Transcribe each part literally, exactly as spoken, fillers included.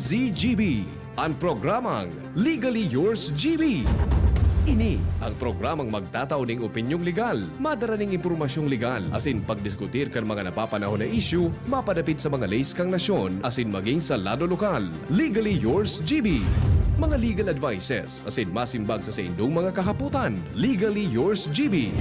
Z G B, an programang Legally Yours G B. Ini ang programang magtatao ning opinyong legal, madara ning impormasyong legal, asin pagdiskutir kan mga napapanahon na isyu mapadapit sa mga leis kan nasyon asin magin sa lado lokal. Legally Yours G B. Mga legal advices asin masimbag sa saindong mga kahapotan. Legally Yours G B.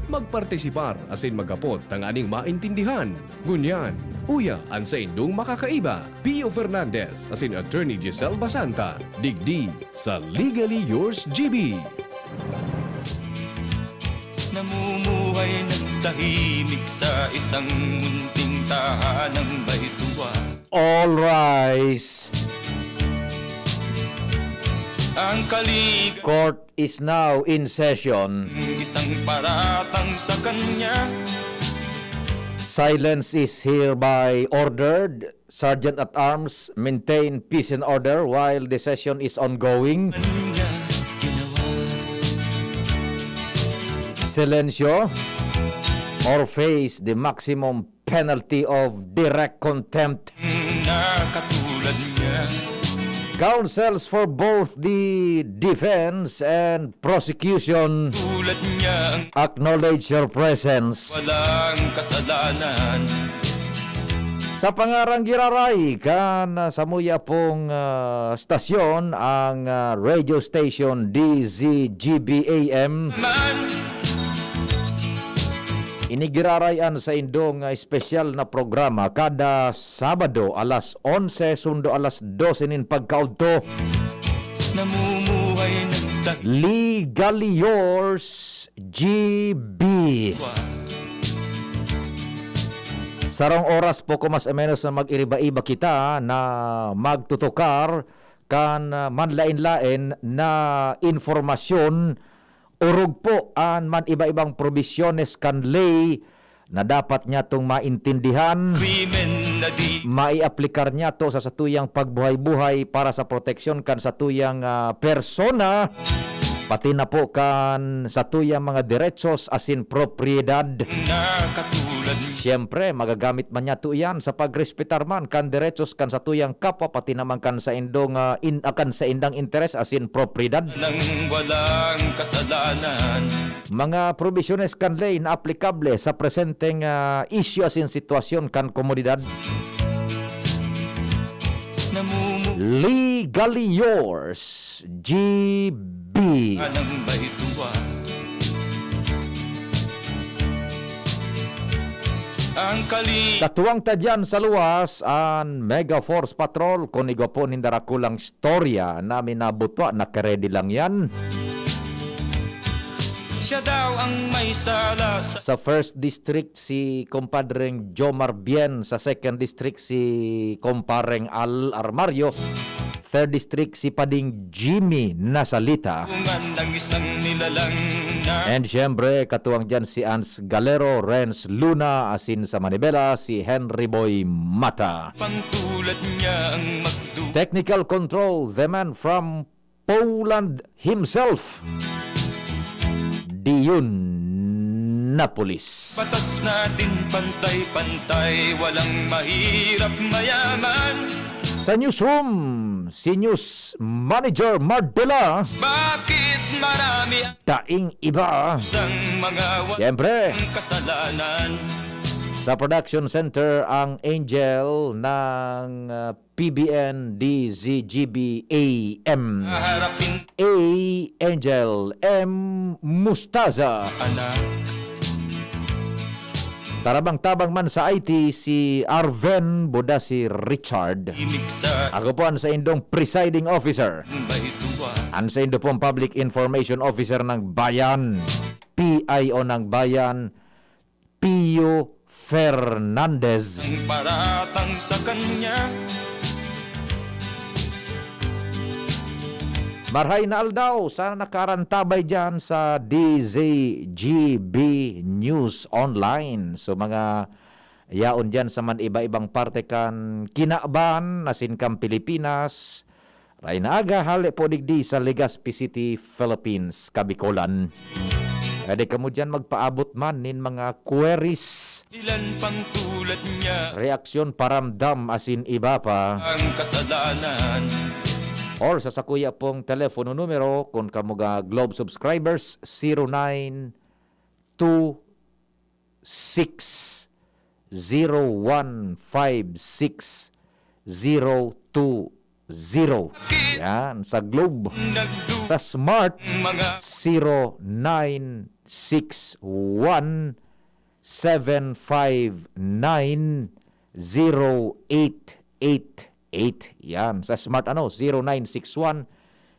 Magpartisipar asin maghapot tanganing maintindihan. Ngunyan, uya an saindong makakaiba, Pio Fernandez asin Attorney Giselle Basanta, digdi sa Legally Yours G B. Namumuhay ng tahimik sa isang munting tahanang may tuwa. All rise. Ang kalig Court is now in session. Isang paratang sa kanya. Silence is hereby ordered. Sergeant at Arms, maintain peace and order while the session is ongoing. Kanya ginawa. Silencio or face the maximum penalty of direct contempt. Na katulad niya. Counsels for both the defense and prosecution Tulad niya ang acknowledge your presence. Walang kasalanan. Sa pangarang giraray kan ah, samuya pong ah, stasyon ang ah, radio station D Z G B A M. Man, Inigiraray an saindong ah, espesyal na programa kada Sabado alas onse sundo alas dose nin pagkaudto. namumuhay ng tahimik. Legally yours, G B. Sarong oras, poko mas o menos na mag-iriba-iba kita na magtutukar kan ah, manlaen-laen na impormasyon, orog po an man iba-ibang probisyones kan ley na dapat nyatong maintindihan, Krimen na di maiaplikar nyato sa satuyang pagbuhay-buhay para sa proteksyon kan satuyang ah, persona, pati na po kan satuyang mga derechos asin propiedad. na katulad niya. Siyempre, magagamit man nyato iyan sa pagrespetar man kan derechos kan satuyang kapwa, pati naman kan saindong ah, in, ah, kan saindang interes asin propiedad. Nang walang kasalanan. Mga probisyones kan ley na aplikable sa presenteng ah, isyu asin sitwasyon kan komunidad. Namumuhay Legally yours, G B. ng may tuwa. Ang kalig Katuwang ta diyan sa luwas, an Mega Force Patrol, kun igwa po nin darakulang istorya na minabutwa, nakaredy lang yan. Siya daw ang may sala sa Sa first district, si Compadreng Jomar Bien. Sa second district, si Compareng Al Armario. Third district, si Pading Jimmy Nasalita. Bungan ng isang nilalang na And syempre, katuwang dyan si Ans Galero, Renz Luna, asin sa Manibela, si Henry Boy Mata. Pangtulad niya ang magdu Technical control, the man from Poland himself. Dion Napolis. Batas natin pantay-pantay, walang mahirap mayaman. Sa newsroom, si News Manager Mardela. Bakit marami ang Daing iba. isang mga walang Siyempre, kasalanan? sa production center ang angel ng uh, P B N D Z G B A M. Haharapin A Angel M Mustaza. Ana, Tarabang-tabang man sa I T si Arven Buda si Richard. imig sa Ako po ang sa indong presiding officer. Baituwa. Ang sa indo pong public information officer ng bayan, P I O ng bayan, Pio Fernandez. Ang paratang sa kanya. Marhay na aldaw, sana nakarantabay dyan sa D Z G B News Online. So mga yaon dyan sa man iba-ibang parte kan kinaban, asin kan Pilipinas. Ray na aga, hale po digdi sa Legazpi City, Philippines, Kabikolan. Pwede kamo diyan magpaabot man nin mga queries, Ilan pang tulad niya reaksyon, paramdam, asin iba pa. Ang kasalanan. Or sa sakuya pong telepono numero, kung kamo ga Globe subscribers, zero nine two six zero one five six zero two zero. Yan, sa Globe. Nagdu- Sa Smart, mga zero nine six one seven five nine zero eight eight eight. Yan, sa Smart, ano, zero nine six one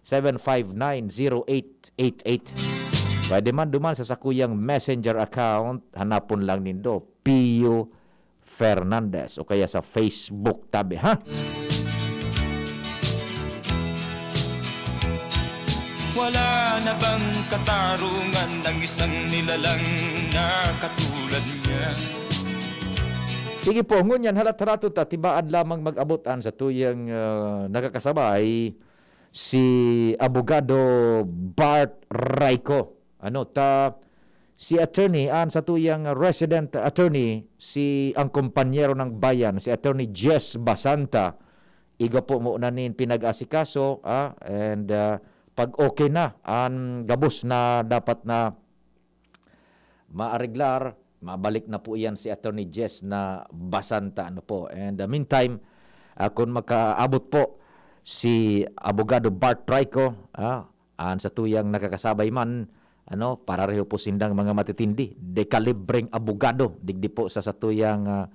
seven five nine zero eight eight eight. Pwede man duman sa sakuyang Messenger account, hanapon lang nindo, Pio Fernandez, o kaya sa Facebook tabi, ha? Wala na bang katarungan ng isang nilalang na katulad niya? Sige po, ngunyan halat-halatot ta tibaad lamang mag-abot an satuyang, ah, nakakasabay, si Abogado Bart Raico. Ano ta, si attorney, an satuyang resident attorney, si ang kompanyero ng bayan, si Attorney Jess Basanta, igwa po muna nin pinag-asikaso, ah, and, ah, pag okay na, an gabos na dapat na maareglar, mabalik na po iyan si Attorney Jess na Basanta, ano po. And, uh, meantime, ah, kung makaabot po si Abogado Bart Raico, ah, an satuyang nakakasabay man, ano, parareho po sindang mga matitindi, dekalibreng abogado, digdi po sa satuyang, ah,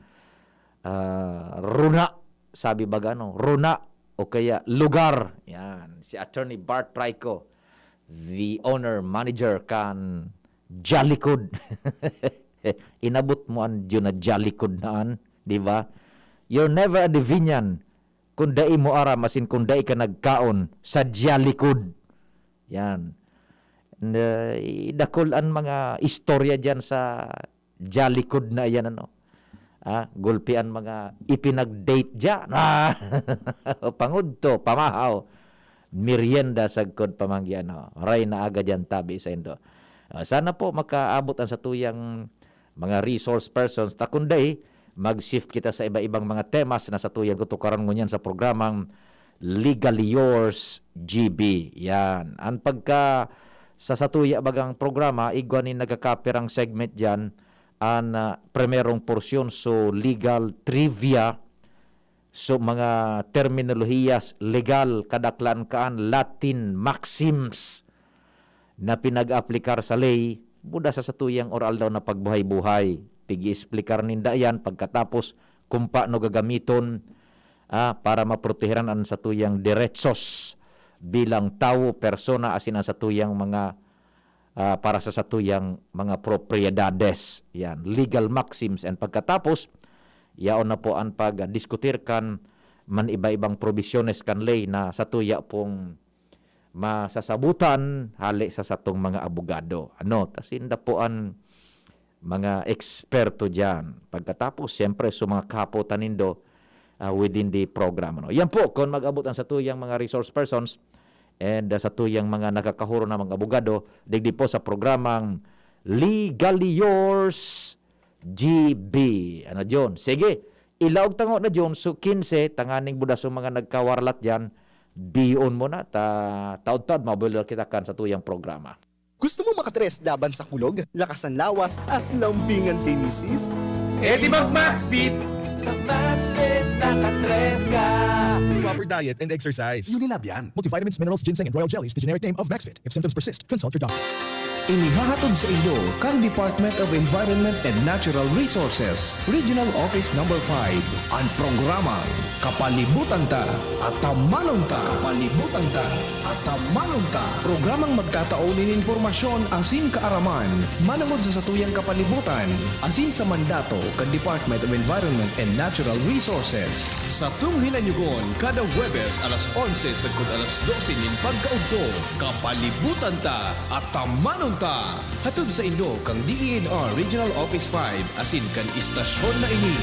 ah, runa, sabi baga, no? Runa o kaya lugar. Yan, si Attorney Bart Raico, the owner, manager kan Jollycod. Inabot mo an Diyo na Jollycod na an, di ba? You're never a Divinian kung dai mo aram, asin kung dai ka nagkaon sa Jollycod. Yan. Na, dakul an mga istorya diyan sa Jollycod na yan, ano. Ah, gulpi an mga ipinag-date diyan. Ah, pangudto, pamahaw, merienda sagkod pamanggi, ano. Ray na aga diyan tabi saindo. Ah, sana po makaabot an satuyang mga resource persons. Ta kun dai, mag-shift kita sa iba-ibang mga temas na satuyang tutukaran ngunyan sa programang Legally Yours, G B. Yan. An pagka sa satuya bagang programa, igwa nin nagkakapirang segment diyan, an, ah, primerong porsyon, so legal trivia, so mga terminolohiyas legal, kadaklan kaan Latin maxims na pinag-aplikar sa ley, buda sa satuyang or-aldaw na pagbuhay-buhay. Pig-iesplikar ninda iyan pagkatapos kung paano gagamiton, ah, para maproteheran an satuyang deretsos bilang tawo, persona, asin an satuyang mga, ah, para sa satuyang mga propiedades. Yan, legal maxims. And pagkatapos, yaon na po an pagdiskutir kan man iba-ibang probisyones kan ley na satuya pong masasabutan hale sa satong mga abogado. Ano, ta sinda po an mga eksperto diyan. Pagkatapos, siyempre, sa mga kahapotan nindo, ah, within the program, ano. Yan po, kung mag-abot an satuyang mga resource persons and, ah, satuyang mga nakakahuro na mga abogado, digdi po sa programang Legally Yours, G B. Ano, John? Sige, ilaog tango na, John. So, kinse, tanganing buda sa mga nagkawarlat diyan, biyon mo na. Ta, taod-taod, mabuhay kita kan satuyang programa. Gusto mo makatres laban sa kulog, lakas ng lawas, at lambingan kay misis? Eh di mag-Maxfit! Sa Maxfit, nakatres ka! Proper diet and exercise. Unilab yan. Multivitamins, minerals, ginseng, and royal jellies, the generic name of Maxfit. If symptoms persist, consult your doctor. Inihahatod sa inyo kan Department of Environment and Natural Resources, Regional Office Number five, an programang Kapalibutan Ta, Atamanon Ta. Kapalibutan Ta, Atamanon Ta. Programang magtatao nin impormasyon asin kaaraman manongod sa satuyang kapalibutan asin sa mandato kan Department of Environment and Natural Resources. Satong hinanyugon kada Huwebes alas onse sagkod alas dose nin pagkaudto. Kapalibutan Ta, Atamanon Ta. Hatod saindo kan D E N R Regional Office five asin kan istasyon na ini.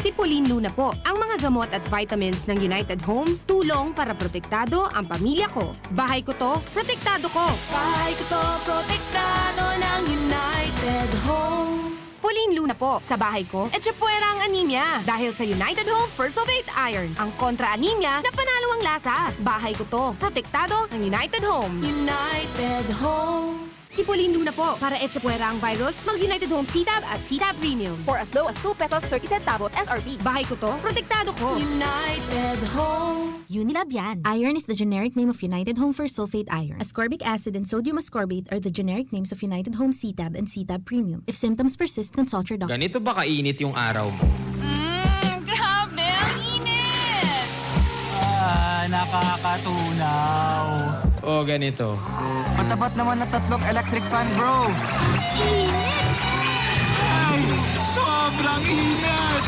Si Pauline Luna po. Ang mga gamot at vitamins ng United Home, tulong para protektado ang pamilya ko. Bahay ko to, protektado ko. Bahay ko to, protektado ng United Home. Pauline Luna po. Sa bahay ko, etsa puwera ang anemia. Dahil sa United Home Fersulfate Iron, ang kontra-anemia na panalo ang lasa. Bahay ko to, protektado ng United Home. United Home. Si Pauline Luna po. Para etsa puwera ang virus, mag United Home C-Tab at C-Tab Premium. For as low as two pesos thirty centavos S R P. Bahay ko to, protektado ko. United Home. Unilab yan. Iron is the generic name of United Home Fersulfate Iron. Ascorbic acid and sodium ascorbate are the generic names of United Home C-Tab and C-Tab Premium. If symptoms persist, consult your doctor. Ganito ba kainit yung araw mo? Mm, grabe, ang init! Ah, nakakatunaw. O ganito. Matapat naman na tatlong electric fan, bro. Ay, sobrang init!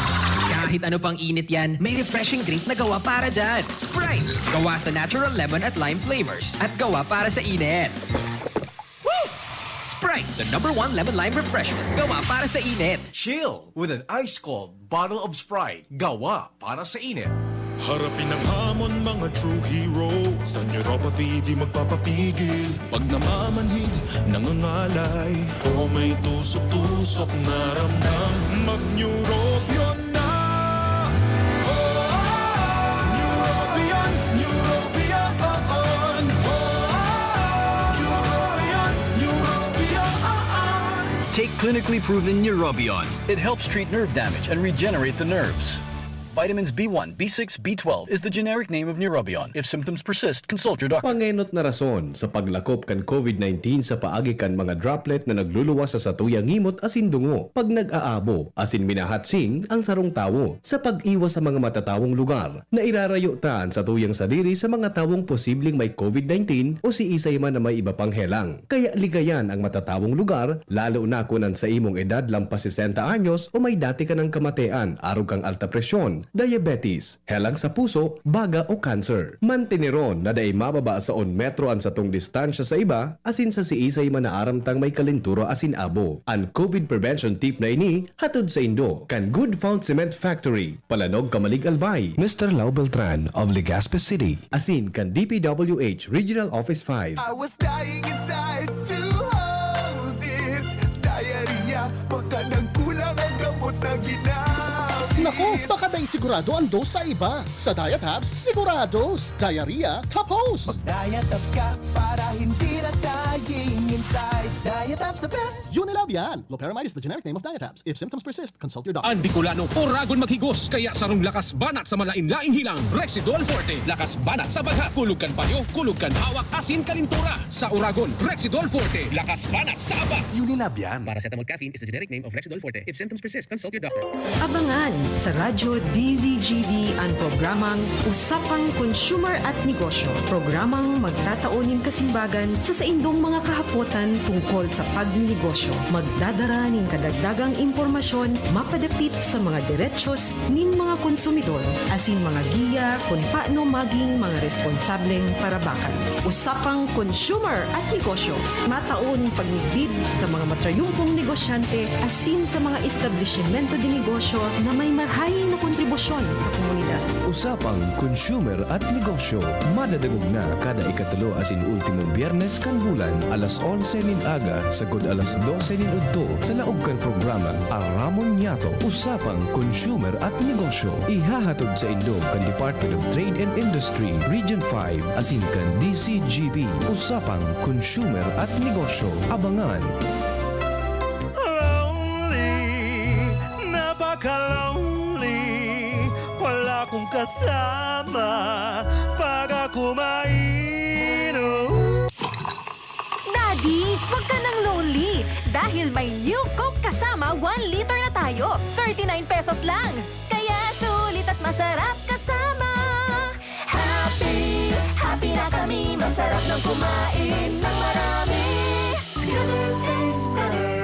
Kahit ano pang init yan, may refreshing drink na gawa para dyan. Sprite! Gawa sa natural lemon at lime flavors. At gawa para sa init. Woo! Sprite, the number one lemon lime refreshment. Gawa para sa init. Chill with an ice-cold bottle of Sprite. Gawa para sa init. Harapin ang hamon, mga true heroes. Ang neuropathy di magpapapigil. Pag namamanhid, nangangalay, o may tusok-tusok na ramdam, mag-Neurobion na! Oh, Neurobion, Neurobion, oh, oh. Oh, Neurobion, Neurobion, oh, oh. Take clinically proven Neurobion. It helps treat nerve damage and regenerate the nerves. Vitamins B one, B six, B twelve is the generic name of Neurobion. If symptoms persist, consult your doctor. Pangenot na rason sa paglakop kan COVID nineteen sa paagi kan mga droplet na nagluluwas sa satuyang ngimot asin dungo pag nag-aabo asin minahatsing ang sarong tawo. Sa pag-iwas sa mga matatawong lugar, nairarayo ta an satuyang sadiri sa mga tawong posibleng may COVID nineteen o siisay man na may iba pang helang. Kaya ligayan ang matatawong lugar, lalo na kun an sa imong edad lampas sesenta anyos o may dati ka nang kamatean arog kan alta presyon, diabetes, helang sa puso, baga o cancer. Manteneron na dai mababa sa un metro an satong distansya sa iba, asin sa siisay man na aram tang may kalentura asin abo. An COVID prevention tip na ini hatod saindo kan Good Found Cement Factory, Palanog, Camalig, Albay, Mister Lau Beltran of Legazpi City, asin kan D P W H Regional Office five. I was dying inside to hold it. Diarrhea, baka nagkulang ang gamot na ginamit. Naku, baka dai sigurado ang dose sa iba. Sa Diatabs, sigurados. Diarrhea, tapos! Mag-Diatabs ka para hindi na dying inside. Diatabs the best! Unilab yan! Loperamide is the generic name of Diatabs. If symptoms persist, consult your doctor. An Bicolano, oragon maghigos, kaya sarong lakas banat sa malain-laing hilang, Rexidol Forte. Lakas banat sa bagha, kulog kan payo, kulog kan hawak, asin kalintura. Sa oragon, Rexidol Forte, lakas banat sa aba. Unilab yan. Paracetamol caffeine is the generic name of Rexidol Forte. If symptoms persist, consult your doctor. Abangan sa Radyo D Z G B an programang Usapang Consumer at Negosyo. Programang magtatao nin kasimbagan sa saindong mga kahapotan tungkol sa pagninegosyo. Magdadara nin kadagdagang impormasyon mapadapit sa mga derechos nin mga konsumidor asin mga giya kun paano maging mga responsableng parabakan. Usapang Consumer at Negosyo, matao nin pagmidbid sa mga matrayumpong negosyante asin sa mga establisimento de negosyo na may marahay na kontribusyon sa komunidad. Usapang Consumer at Negosyo, madadangog na kada ikatulo asin ultimong Biyernes kan bulan, alas onse nin aga sagkod alas dose nin udto, sa laog kan programang Aramon Niyato, Usapang Consumer at Negosyo. Ihahatod saindo kan Department of Trade and Industry, Region five, asin kan D C G B, Usapang Consumer at Negosyo. Abangan! Lonely, napaka-lonely. Wala kong kasama pag ako mainom. Daddy, wag ka nang lonely dahil may new Coke Kasama one liter na tayo. Thirty-nine pesos lang. Kaya sulit at masarap kasama. Happy, happy na kami. Masarap nang kumain ng marami. Together tastes better.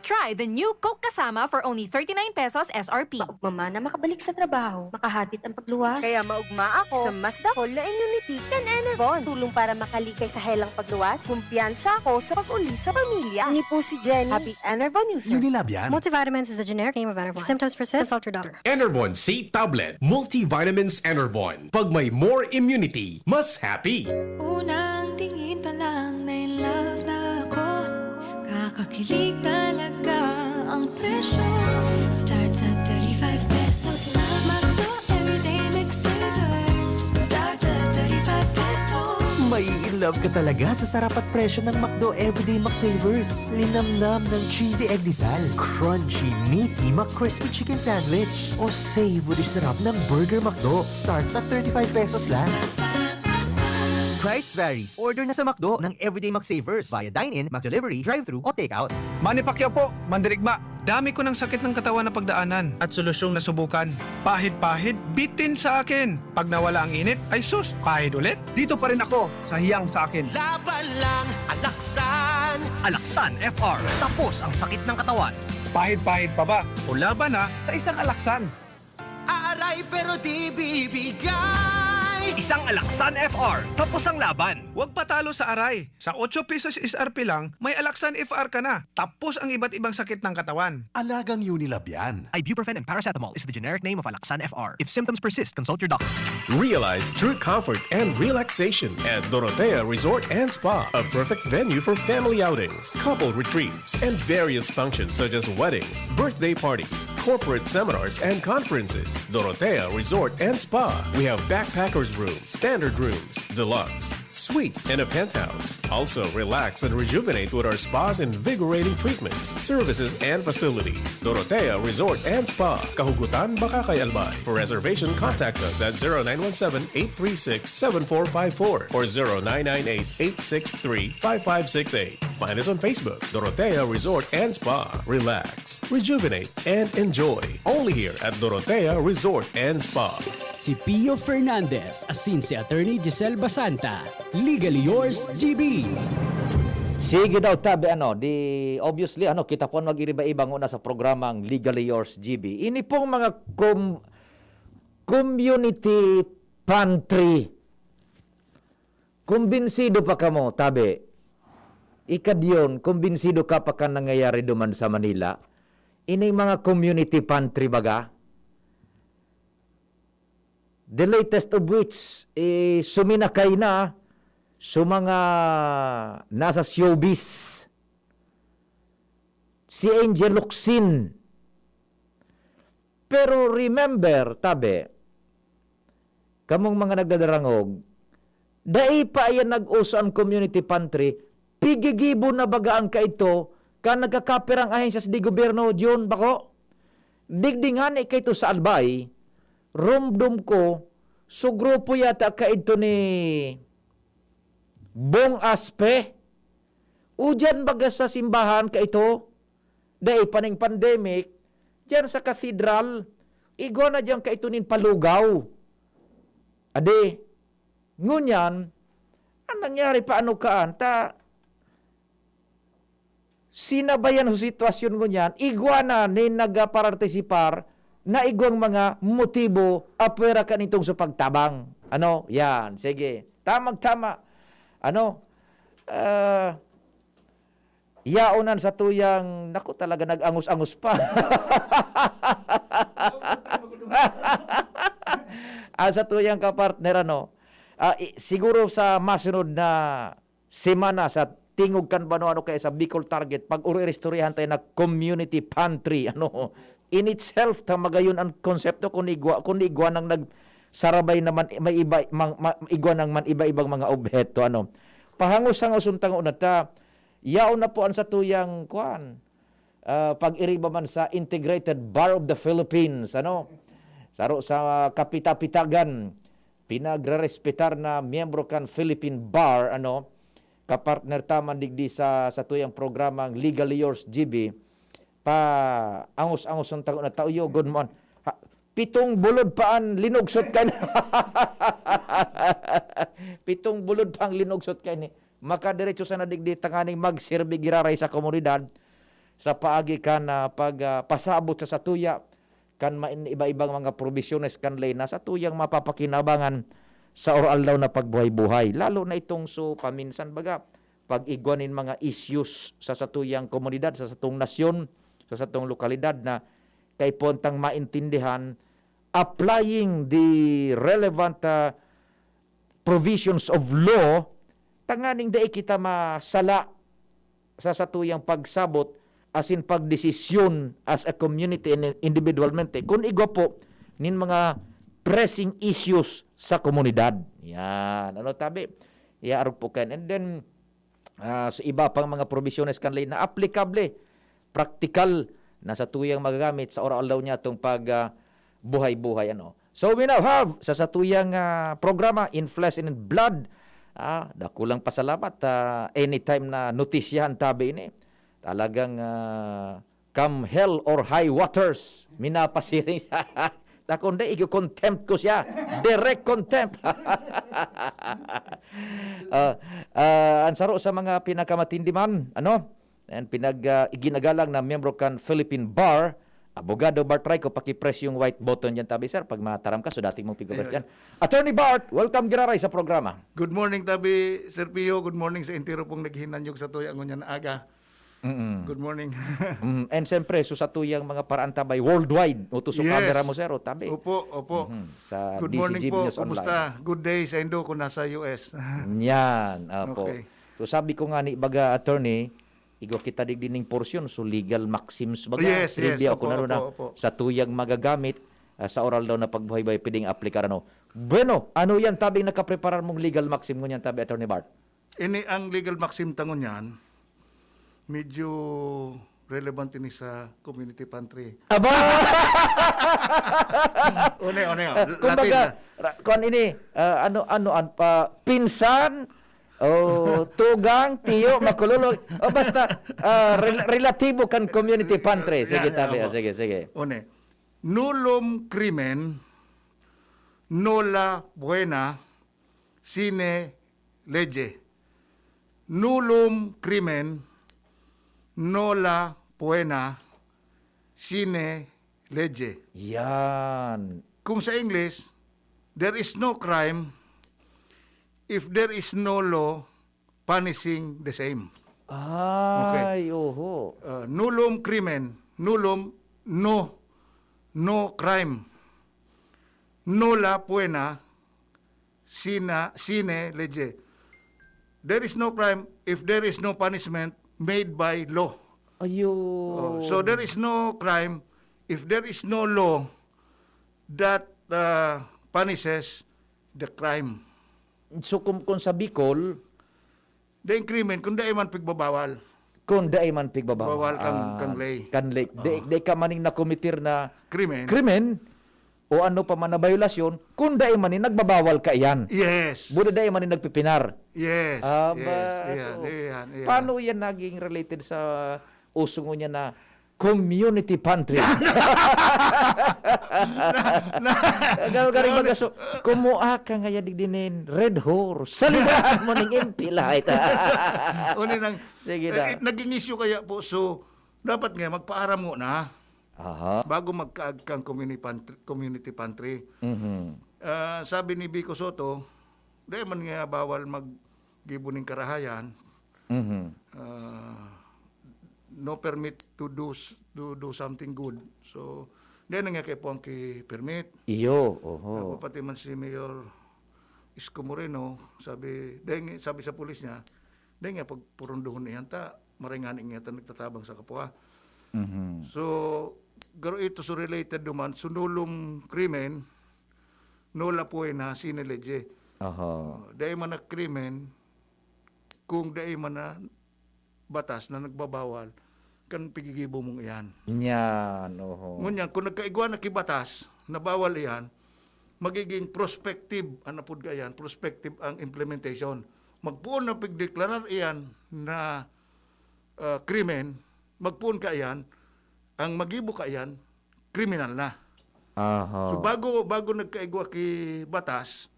Try Try the new Coke Kasama for only thirty-nine pesos S R P. Maugma man na makabalik sa trabaho, makahatid ang pagluwas. Kaya maugma ako sa mas dakol na immunity kan Enervon. Tulong para makalikay sa helang pagluwas. Kumpiyansa ako sa pag-uli sa pamilya. Ini po si Jenny. Happy Enervon user. Unilab yan. Multivitamins is the generic name of Enervon. If symptoms persist, consult your doctor. Enervon C Tablet. Multivitamins Enervon. Pag may more immunity, mas happy. Unang tingin pa lang na in love na ako. Kakakilig talaga ang presyo. Starts at thirty-five pesos lang. McDo Everyday Mix Savers. Starts at thirty-five pesos. May in love ka talaga sa sarap at presyo ng McDo Everyday McSavers. Linamnam ng cheesy egg disal, crunchy, meaty McCrispy chicken sandwich, o savory sarap ng Burger McDo. Starts at thirty-five pesos lang. Price varies. Order na sa McDo ng Everyday McSavers via dine-in, McDelivery, drive-thru o takeout. Manny Pacquiao po, mandirigma. Dami ko ng sakit ng katawan na pagdaanan at solusyong nasubukan. Pahid-pahid, bitin sa akin. Pag nawala ang init, ay sus, pahid ulit. Dito pa rin ako sa hiyang sa akin. Laban lang, Alaksan. Alaksan F R. Tapos ang sakit ng katawan. Pahid-pahid pa ba? O laban na sa isang Alaksan. Aaray pero di bibigay. Isang Alaksan F R. Tapos ang laban. Huwag patalo sa aray. Sa otso pesos S R P lang, may Alaksan F R ka na. Tapos ang iba't ibang sakit ng katawan. Alagang Unilab yan. Ibuprofen and paracetamol is the generic name of Alaksan F R. If symptoms persist, consult your doctor. Realize true comfort and relaxation at Dorotea Resort and Spa, a perfect venue for family outings, couple retreats, and various functions such as weddings, birthday parties, corporate seminars, and conferences. Dorotea Resort and Spa. We have backpackers room, standard rooms, deluxe, suite, and a penthouse. Also, relax and rejuvenate with our spa's invigorating treatments, services, and facilities. Dorotea Resort and Spa, Kahugutan, Bacacay, Albay. For reservation, contact us at zero nine one seven, eight three six, seven four five four or zero nine nine eight, eight six three, five five six eight. Find us on Facebook, Dorotea Resort and Spa. Relax, rejuvenate, and enjoy. Only here at Dorotea Resort and Spa. Si Pio Fernandez, asin si Attorney Giselle Basanta. Legally yours, G B. Sige daw, tabi, ano, di, obviously, ano, kita po mag-iriba-iba nguna sa programang Legally Yours, G B. Ini pong mga com-, community pantry. Kumbinsido pa kamo, tabi? Ikadyon, kumbinsido ka pa kan nangyayari duman sa Manila? Ining mga community pantry baga? The latest of which, eh, suminakay na sa mga nasa showbiz. Si Angel Locsin. Pero remember, tabi, kamong mga nagdadarangog, dai pa iyan nag-uso an community pantry, pigigibo na baga an kaidto kan nagkakapirang ahensyas de gobyerno, Jun, bako? Digdi ngani kaidto sa Albay, rumdom ko, su grupo yata kaidto ni Bong Aspe. O diyan baga sa simbahan kaidto, dai pa ning pandemic, diyan sa cathedral, igwa na diyan kaidto nin palugaw. Adi, ngunyan, an nangyari pa ano kaan, ta, sinabayan sa sitwasyon ngunyan, igwa na nin nagapartisipar na igwang mga motibo apwera kan itong sa pagtabang. Ano? Yan. Sige. Tamang-tama. Ano? Ah, yaon an satuyang, naku, talaga nag-angos-angos pa. Ang satuyang kapartner, ano? Ah, i-, siguro sa masunod na semana sa Tingog kan Banwa, ano, kaya sa Bicol Target, pag-uri-istoryahan tayo na community pantry, ano, in itself, ta magayon ang konsepto kung igwa, kung igwa nang nagsarabay naman, may iba, mang-, ma-, igwa nang man iba-ibang mga obheto, ano. Pahangos-hangos ang tango na ta, yaon na po ang satuyang, kuan, ah, pag-iriba man sa Integrated Bar of the Philippines, ano, saro sa kapita-pitagan, pinagrerespetar na miyembro kan Philippine Bar, ano, kapartner ta man digdi sa, sa tuyang programang Legally Yours, G B, pa angos-angos ang tago na tao, yo, good morning. Ha, pitong bulod pa ang linugsot kaini. Pitong bulod pa ang linugsot kaini. Makadiretso sana digdi tanganing magserbi giraray sa komunidad. sa paagi kan, ah, pag, ah, pasabot sa satuya kan main-, iba-ibang mga probisyones kan ley na satuyang mapapakinabangan sa aroaldaw na pagbuhay-buhay. Lalo na itong so paminsan baga, pag-igwa nin mga issues sa satuyang komunidad, sa satong nasyon, sa satong lokalidad na kaipuhan tang maintindihan, applying the relevant, ah, provisions of law, tanganing dai kita masala sa satuyang pagsabot asin pagdesisyon as a community and individualmente kun igwa po nin mga pressing issues sa komunidad. Yan. Ano tabi? Iyaarog po kan. And then, ah, sa iba pang mga probisyones kan ley na aplikable, praktikal na satuyang magagamit sa aroaldaw niya itong pag, ah, buhay-buhay, ano. So we now have sa satuyang, ah, programa, In Flesh and in Blood. Ah, dakulang pasalamat, ah, anytime na notisyahan tabi ini. Talagang, ah, come hell or high waters, minapasiring siya. Ta kundi, i-contempt ko siya. Direct contempt. Ah, ah, ang saro sa mga pinakamatindi man, ano? And pinag, ah, iginagalang na miyembro kan Philippine Bar, Abogado Bart Raico, paki-press yung white button dyan, tabi, sir, pag mataram ka, so dati mong pigobas Ayun. dyan. Attorney Bart, welcome giraray sa programa. Good morning, tabi, Sir Pio. Good morning sa entero pong naghinanyog sa tuya ngunyan na aga. Mm. Good morning. Mm, and siyempre, so sa tuyang mga paraan tabay, worldwide, utos o Yes. camera mo, sir, o tabi. Opo, opo. Mhm. Sa Good morning D C G po. News Online. Kumusta? Good day sa Indo kung nasa U S. Yan, opo. Okay. So sabi ko nga ni baga, attorney, igwa kita digdi ning porsyon, so legal maxims baga, Yes, yes. trivia, Opo, kung ano opo, na opo. sa tuyang magagamit, ah, sa oral daw na pagbuhay-buhay, pwedeng aplikar, ano. Bueno, ano yan, tabi, nakapreparar mong legal maxim ngunyan, tabi, Attorney Bart? Ini ang legal maxim ta ngunyan, medyo relevant ini sa community pantry. Aba! Une, une, oh. Kumbaga, Latin, ah. ra-, kung ini, ah, ano, ano, an-, pa, pinsan, o tugang, tiyo, makululog, o basta, ah, rel-, relatibo kan community pantry. Sige, Yan, tabi, opo. ah, sige, sige. Une, nullum crimen, nulla poena, sine lege. Nullum crimen, nulla poena, sine lege. Yan. Kung sa English, there is no crime if there is no law punishing the same. Okay. Ay, oho. Uh, nullum crimen, nullum, no, no crime. Nulla poena, sina, sine lege. There is no crime if there is no punishment made by law. Ayun. Oh, so there is no crime if there is no law that, uh, punishes the crime. So, kung, kung sa Bicol, Dai krimen, kung dai man pigbabawal. Kung dai man pigbabawal. Bawal kang, Ah, kang lay. kang lay. Di, Oo. di ka maning nakomitir na Krimen. krimen o ano pa man na bayolasyon, kung dai man ni nagbabawal ka iyan. Yes. Buda dai man ni nagpipinar. Yes. Aba, Yes. Iyan, so, iyan, iyan. paano yan naging related sa uso ngunyan na community pantry? Na, na, Agal garing na, magaso, kumua ka ngaya digdi nin Red Horse. Saligaan mo ning M P Light. Uni nang, Sige eh, na. eh, naging issue kaya po, so, dapat nga magpaaram mo na Aha. bago magkaag kang community pantry, community pantry. Mhm. Ah, sabi ni Vico Sotto, "Di man nga bawal maggibo ning karahayan." Mhm. Ah, no permit to do s-, to do something good. So, di na nga kaipuhan ki permit. Iyo, oho. Ako pati man si Mayor Isko Moreno, sabi, dahil nga, sabi sa pulis niya, dahil nga pagpurunduhon niya ta, maray nga ni nga ta nagtatabang sa kapwa. Mhm. So, garo ito so related duman, so nullum crimen, nulla poena sine lege. Aha. Oh, dai man na krimen, kung dai man na batas na nagbabawal kan pigigibo mong iyan. Yan, oho. Ngunyan, kung nagkaigwa na ki batas na bawal iyan, magiging prospective, ano pod ka iyan, prospective ang implementation. Magpoon na pigdeklarar iyan na, ah, krimen, magpoon ka iyan, ang magibo ka iyan, kriminal na. Aha. So, bago, bago nagkaigwa ki batas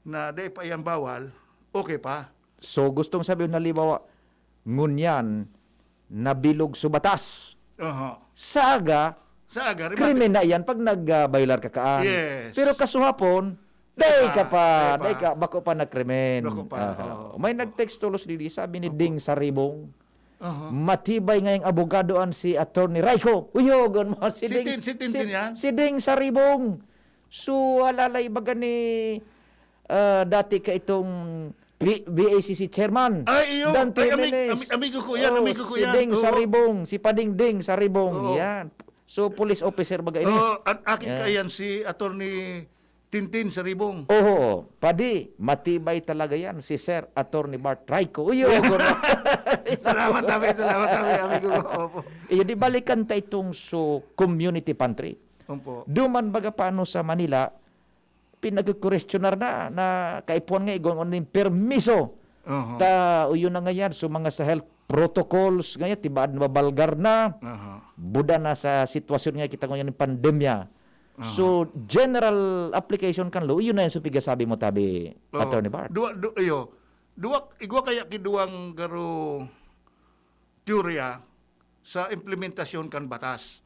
na dai pa iyan bawal, okay pa. So, gustong sabihin, halimbawa, ngunyan, nabilog sa batas. Aha. Sa aga, Sa aga, rimate. Krimen na iyan pag nag-violar ka kaan. Yes. Pero kasuhapon, day ka pa, pa, day pa. Day ka, bako pa nagkrimen. Bako pa, Aha. oo. May nag-text tulos dili, sabi ni Ding Saribong, Aha. matibay ngayong abogadoan si Attorney Raiko. Uyogon mo, si Si Ding, Tin-, si Tin-, si, Tin yan? si Ding Saribong. So, alalay baga ni ah, dati ka itong B-, BACC chairman. Ay, iyo. Dante Ay, ami-, Jimenez. ami-, amigo ko yan, Oh, amigo ko si yan. Ding Oo. Saribong, si Pading Ding Saribong. Oo. Yan. So, police officer baga ini. Oh, an aki Yan. Kayan si Attorney Tintin Saribong. Oo, padi, matibay talaga yan si Sir Attorney Bart Raiko. Uyo, Salamat, Tabi. Salamat, Tabi, amigo ko. Opo. Iyo, di balikan ta itong so community pantry. Opo. Duman baga paano sa Manila, pinagkukwestiyonar na, na kaipuhan nga igong ning permiso. Oho. Ta, uyo na ngayon, so mga sa health protocols, ngayon, tibaad na babalgar na, Aha. buda na sa sitwasyon nga kita ngayon ng pandemya. So, general application kan law, yun na yung supiga sabi mo, tabi, Oo. Attorney Bart. Duwa, du, iyo. Duwa, igwa kaya ki duwang garo teorya sa implementasyon kan batas.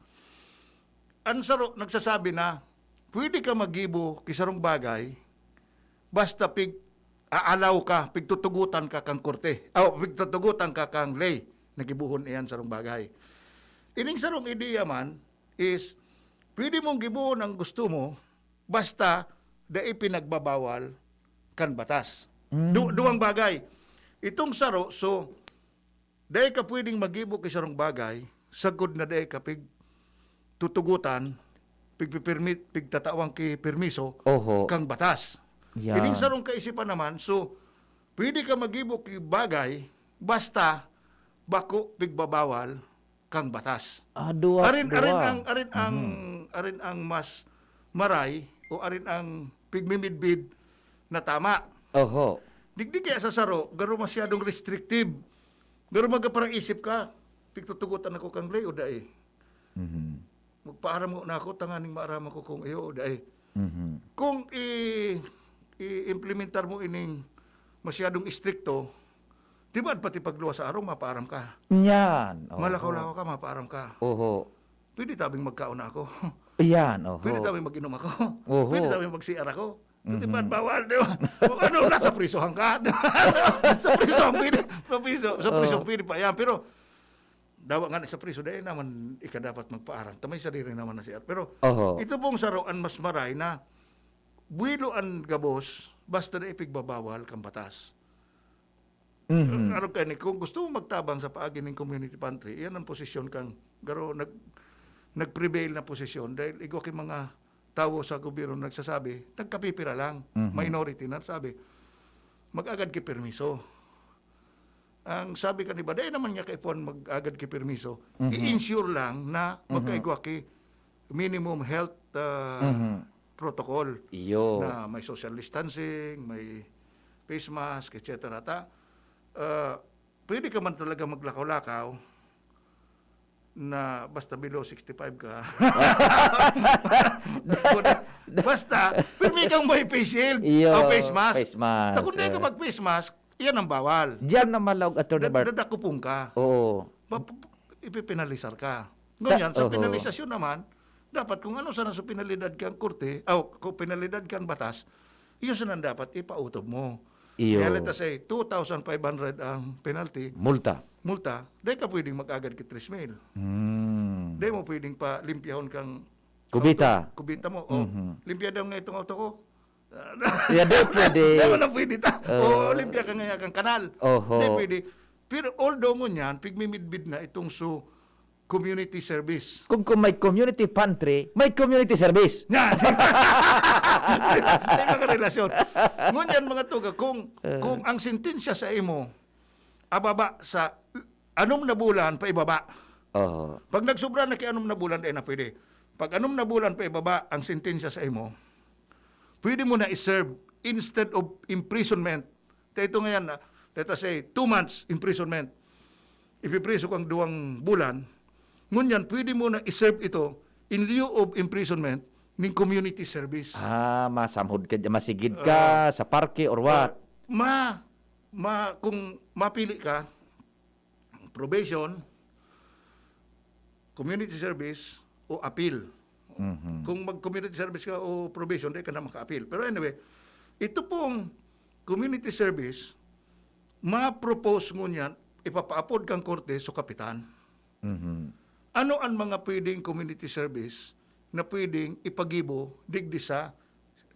An saro nagsasabi na pwede ka maggibo ki sarong bagay basta pig aalaw ka, pigtutugutan ka kang korte. O, pigtutugutan ka kang ley. Nagibohon iyan sarong bagay. Ining sarong ideya man is pwede mong gibohon ang gusto mo basta dai pinagbabawal kan batas. Du, duwang bagay. Itong saro, so, dai ka pwedeng magibo ki sarong bagay sagkod na dai ka pigtutugutan, pigpipirmit, pigtatawan ki permiso Oho. kang batas. Yan. Ining sarong kaisipan naman, so, pwede ka magibo ki bagay basta bako pigbabawal kang batas. Ah, duwa, arin, duwa. arin ang, arin ang, arin ang mas maray o arin ang pigmimidbid na tama. Oho. Digdi kaya sa saro, garo masyadong restrictive. Garo magaparaisip ka, pigtutugutan ako kang ley o dai. Mhm. Magpaaram ko na ako, tanganing maaram ako kung iyo o dai. Mhm. Kung i, i-implementar mo ining masyadong istrikto, di ba pati pagluwas sa arong mapaaram ka? Yan. Oho. Malakaw-lakaw ka, mapaaram ka. Oho. Pwede tabing magkaon ako. Yan, oho. Pwede tabing mag-inom ako. Oho. Pwede tabing mag-C R ako. Di ba bawal, di ba? O ano, nasa prisohan ka. Sa prisohan, pwede. Sa priso, sa Oo. prisohan, pwede pa yan. Pero, dawa nga sa priso, dahil naman ika dapat magpaaram. Tamay sadiri naman na C R. Pero, Oho. ito pong saroan mas maray na buwelo an gabos, basta na ipigbabawal kang batas. Mhm. Ano kaya ni, kung gusto mo magtabang sa paagi ning community pantry, iyan ang posisyon kang garo nag nag-prevail na posisyon dahil igwa ki mga tawo sa gobyerno nagsasabi, nagkapipira lang, Mhm. minority na sabi, mag-agad ki permiso. Ang sabi ka ni ba, dahil naman nga kaipuhan mag-agad ki permiso, Mhm. i-ensure lang na Mhm. magkaigwa ki minimum health uh, Mhm. protocol Iyo. Na may social distancing, may face mask, et cetera. Ta, uh, pwede ka man talaga maglakaw-lakaw na basta below sixty-five ka. Basta, pirmi kang may face shield Iyo, o face mask. face mask, Ta kung di ka eh. mag-face mask, iyan ang bawal. Diyan na malaog, Attorney Da- Bart. dadakupon ka. Oo. Pa- pa- Ipipinalisar ka. Ngunyan, sa oho. Pinalisasyon naman, dapat kung ano sana sa penalidad kang korte, o kung penalidad kang batas, iyo sana dapat ipautob mo. Iyo. Kaya let us say, two thousand five hundred ang penalty, Multa. multa, di ka pwedeng mag-agad ki tres mil. Hmm. Di mo pwedeng pa limpyahon kang Kubita. auto, kubita mo. O, Mhm. limpya daw nga itong auto ko. Yeah, di pwede. Di mo na pwede ta. Oo. O, limpya ka nga kang kanal. Oho. Di pwede. Pero although ngunyan, pigmimidbid na itong so community service. Kung, kung may community pantry, may community service. Yan. May mga relasyon. Ngunyan, mga tuga, kung, Eh. kung ang sentensya sa imo, ababa sa anom na bulan pa ibaba. Oh. Pag nagsubra na kay anom na bulan, di na pwede. Pag anom na bulan pa ibaba ang sentensya sa imo, pwede mo na i-serve instead of imprisonment. Kaya ito ngayon, ah, let us say, two months imprisonment. Ipipriso kang duwang bulan. Ngunyan, pwede mo na i-serve ito in lieu of imprisonment ning community service. Ah, masamhod ka, masigid ka sa parke or what? Ma, ma, kung mapili ka, probation, community service o appeal. Mhm. Kung mag-community service ka o probation, di ka na maka-appeal. Pero anyway, ito pong community service, ma-propose ngunyan, ipapaapod kang korte sa kapitan. Mhm. Ano ang mga pwedeng community service na pwedeng ipagibo digdi sa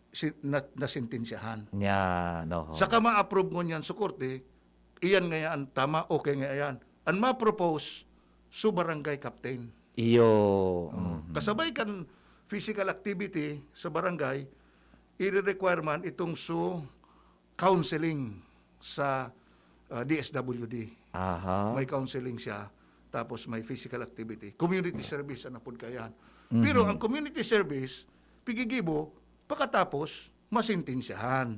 si, na, nasentensyahan? Yan, oho. Saka ma-approve ngunyan sa korte, iyan nga yan, tama, okay nga yan. Ang ma-propose, sa barangay captain. Iyo. Oh, Mhm. Kasabay kan physical activity sa barangay, i-require man itong su counseling sa ah, D S W D. Aha. May counseling siya, tapos may physical activity. Community service ang napod kayan. Mhm. Pero ang community service, pigigibo, pagkatapos, masintensyahan.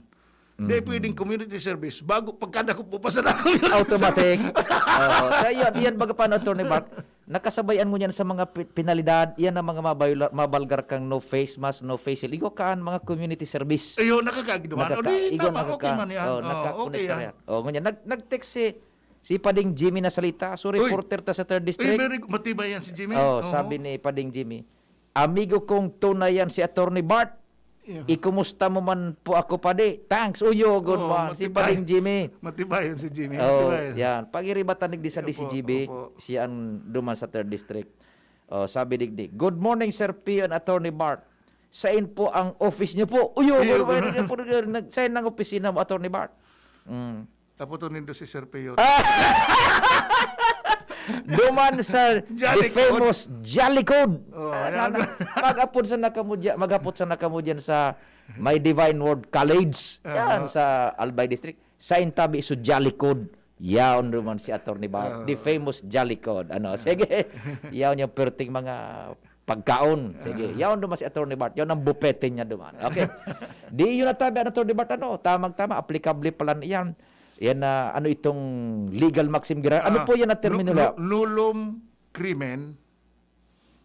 Dahil Mhm. pwedeng community service, bago pagkadakop mo pa sa dako yun. Automatic. Oo. Kaya yan, yan baga pa, Attorney Bart, nakasabayan mo yan sa mga pi- penalidad, yan ang mga mabayla- mabalgar kang no face mask, no face shield. Igo ka ang mga community service. Ayun, nakakaginawa. Nakaka- O, di, igo tama, okay nakaka- man yan. Oh, Oo, nakakonekta okay yan. yan. Oh, ngunyan, nag, nag-text si, si Pading Jimmy na salita. So, Uy. Reporter ta sa third Uy, District. very good. Matibay yan si Jimmy. Oh, Oo. Sabi ni Pading Jimmy, "Amigo kong tunay yan si Attorney Bart. Yeah. Ikumusta mo man po ako, padi? Thanks, uyo, good Oo, man." Si matibay. Pading Jimmy. Matibay yun si Jimmy. Oh, Matibay. Yan. Pag-iribatan digdi sa D C G B, Opo, opo. siya ang duman sa third District. Oh, sabi digdi, "Good morning, Sir Pio and Attorney Bart. Sain po ang office niyo po?" Uyo, Iyo, good morning good po. Nag-, sain ang opisina mo, Attorney Bart? Mm. Taputo nindo si Sir Pio. Duman sa Jolly the famous Jolly Code. Oh, Ah, yan. na- na- mag-apod sa nakamudya, mag-apod sa nakamudyan sa may Divine Word College. Ah. Yan, sa Albay District. Sa intabi, so Jolly Code. Yaon naman si Attorney Bart. Ah. The famous Jolly Code. Ano, sige. Yaon yung perting mga pagkaon. Sige. Yaon naman si Attorney Bart. Yaon ang bupete niya duman. Okay. Di yun na tabi, ano, Attorney Bart, ano? Tamang-tama. Aplikable pala yan. Yan na, ano itong legal maxim gira? Ano Ah, po yan na nu- terminola? nu- nullum crimen,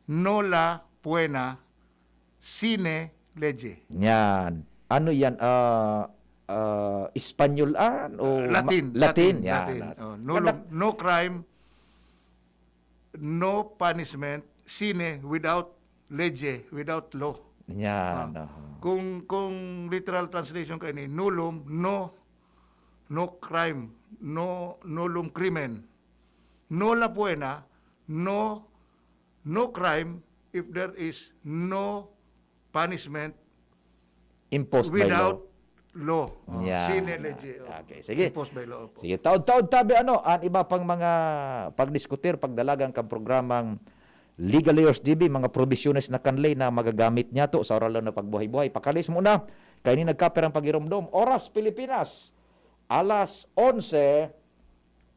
nulla poena, sine lege. Yan. Ano yan? Ah, ah, Espanyol an o Ah, Latin, ma- Latin? Latin, Yan. Latin. Oh, nullum, no crime, no punishment, sine, without lege, without law. Yan. Ah, Aha. Kung kung literal translation kaini, nullum, no, no crime, no, nullum crimen, nulla poena, no, no crime if there is no punishment Imposed by law. without law. Oh, Yan. Sine lege. Oh. Okay, sige. Imposed by law. Opo. Sige, taod-taod tabi ano, ang iba pang mga pagdiskutir, pagdalagan kan programang Legal Lawyers G B, mga probisyones na kanlay na magagamit niya to sa oral na pagbuhay-buhay. Pakalis muna, kaini nagkapirang pagiromdom. Oras Pilipinas, alas onse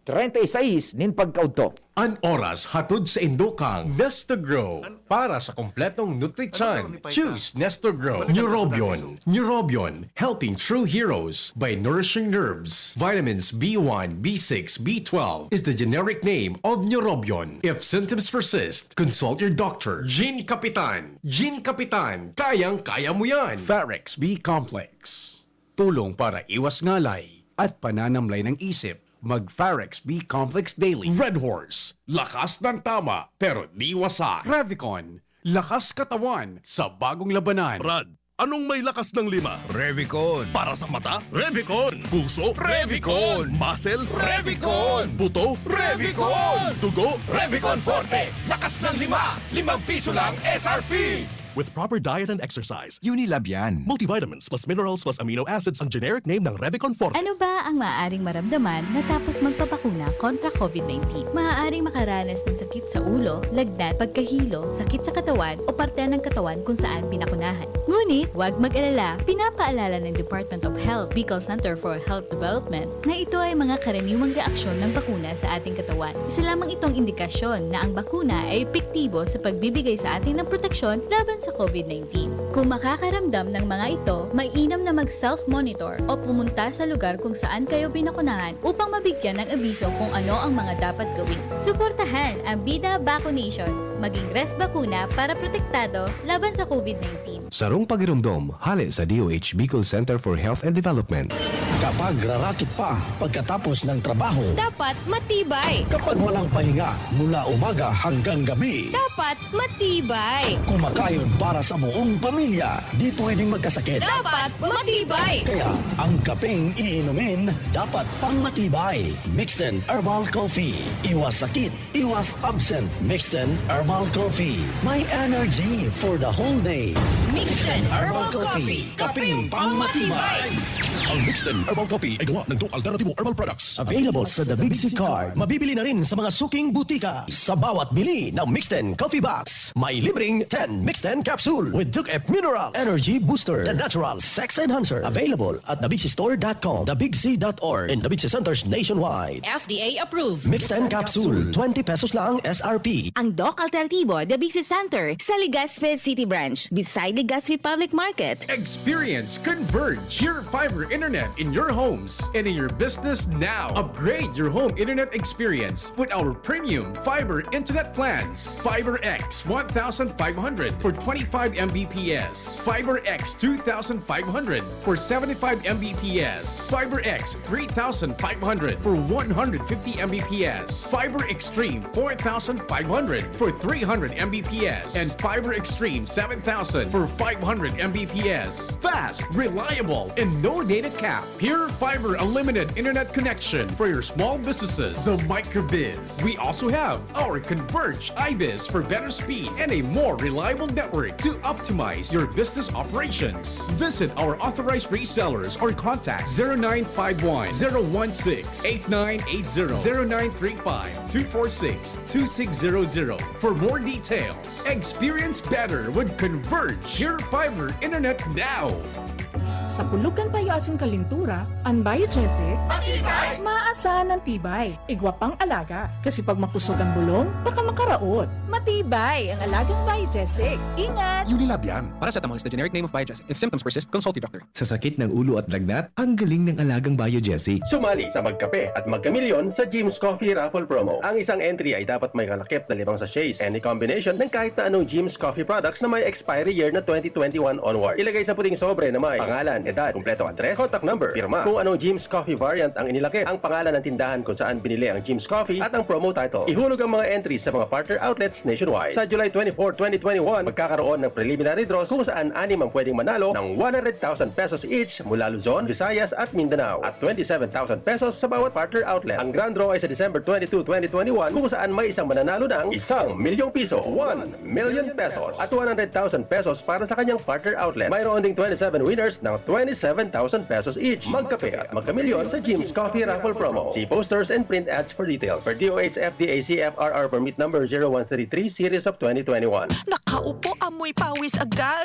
treinta y seis nin pagkaudto. An oras hatod sa indukang Nestor Grow. Para sa kompletong nutrition, Ano to, ni Paita? Choose Nestor Grow. Balikan ko Neurobion. Neurobion, helping true heroes by nourishing nerves. Vitamins B one, B six, B twelve is the generic name of Neurobion. If symptoms persist, consult your doctor. Gene Kapitan. Gene Kapitan, kayang-kaya mo yan. Farex B Complex. Tulong para iwas ngalay at pananamlay ng isip. Mag Farex B Complex Daily. Red Horse, lakas ng tama pero di wasak. Revicon, lakas katawan sa bagong labanan. Brad, anong may lakas ng lima? Revicon. Para sa mata? Revicon. Puso? Revicon. Muscle? Revicon. Buto? Revicon. Dugo? Revicon Forte. Lakas ng lima. Limang piso lang S R P. With proper diet and exercise, Unilab yan. Multivitamins plus minerals plus amino acids ang generic name ng Revicon Forte. Ano ba ang maaaring maramdaman matapos magpabakuna kontra COVID nineteen? Maaaring makaranas ng sakit sa ulo, lagnat, pagkahilo, sakit sa katawan o parte ng katawan kung saan binakunahan. Ngunit, huwag mag-alala, pinapaalala ng Department of Health, Bicol Center for Health Development, na ito ay mga karaniwang reaksyon ng bakuna sa ating katawan. Isa lamang itong indikasyon na ang bakuna ay epektibo sa pagbibigay sa atin ng proteksyon laban sa COVID nineteen. Kung makakaramdam ng mga ito, mainam na mag-self-monitor o pumunta sa lugar kung saan kayo binakunahan upang mabigyan ng abiso kung ano ang mga dapat gawin. Suportahan ang Bida Vaccination. Maging Res Bakuna para protektado laban sa COVID nineteen. Sarong pagiromdom hale sa D O H Bicol Center for Health and Development. Kapag rarakit pa pagkatapos ng trabaho, Dapat matibay. Kapag walang pahinga mula umaga hanggang gabi, Dapat matibay. Kumakayod para sa buong pamilya, di pwedeng magkasakit. Dapat matibay. Kaya ang kapeng iinumin dapat pang matibay. Mixten Herbal Coffee. Iwas sakit, iwas absent. Mixten Herbal Coffee. May energy for the whole day. Mixten Herbal Coffee. Kapeng pangmatibay. Ang Mixten Herbal Coffee ay gawa ng Doc Alternativo Herbal Products. Available sa The Big C Card. Mabibili na rin sa mga suking butika. Sa bawat bili ng Mixten Coffee Box, may libreng ten Mixten Capsule with Duke F Mineral Energy Booster, the natural sex enhancer. Available at the big c store dot com, the big c dot org, and the Big C Centers nationwide. F D A approved. Mixten Capsule, twenty pesos lang S R P. Ang Doc Alternativo, The Big C Center, sa Legazpi City Branch, beside Legazpi Public Market. Experience Converge. Pure fiber internet in your homes and in your business now. Upgrade your home internet experience with our premium fiber internet plans. Fiber X one thousand five hundred for twenty-five M B P S. Fiber X two thousand five hundred for seventy-five M B P S. Fiber X three thousand five hundred for one hundred fifty M B P S. Fiber Extreme four thousand five hundred for three hundred M B P S. And Fiber Extreme seven thousand for five hundred M B P S. Fast, reliable, and no data cap. Pure Fiber Unlimited Internet Connection for your small businesses. The Microbiz. We also have our Converge IBIZ for better speed and a more reliable network to optimize your business operations. Visit our authorized resellers or contact zero nine five one, zero one six, eight nine eight zero, zero nine three five, two four six, two six zero zero for more details. Experience better with Converge Pure Fiber Internet now. Sa pulugan payo asin kalintura, an Biogesic, Matibay. Maasahan ang tibay. Igwa pang alaga. Kasi pag makusog ang bulong, baka makaraot. Matibay ang alagang Biogesic. Ingat! Unilab yan. Paracetamol is the generic name of Biogesic. If symptoms persist, consult your doctor. Sa sakit ng ulo at lagnat, ang galing ng alagang Biogesic. Sumali sa Magkape at Magkamilyon sa Jim's Coffee Raffle Promo. Ang isang entry ay dapat may kalakip na limang sachets. Any combination ng kahit na anong Jim's Coffee products na may expiry year na twenty twenty-one onwards. Ilagay sa puting sobre na may pangalan, edad, kumpletong address, contact number, pirma. Kung anong Jim's Coffee variant ang inilakip, ang pangalan ng tindahan kung saan binili ang Jim's Coffee at ang promo title. Ihulog ang mga entries sa mga partner outlets nationwide. Sa July twenty-four, twenty twenty-one, magkakaroon ng preliminary draws kung saan anim ang pwedeng manalo ng one hundred thousand pesos each mula Luzon, Visayas at Mindanao at twenty-seven thousand pesos sa bawat partner outlet. Ang grand draw ay sa December twenty-two, twenty twenty-one kung saan may isang mananalo ng isang milyong piso, one million pesos, at one hundred thousand pesos para sa kanyang partner outlet. Mayroon ding twenty-seven winners ng twenty-seven thousand pesos each. Magkape at magkamilyon sa Jim's Coffee Raffle Promo. See posters and print ads for details. Per D O H F D A C F R R Permit Number zero one three three Series of twenty twenty-one. Nakaupo, amoy pawis agad.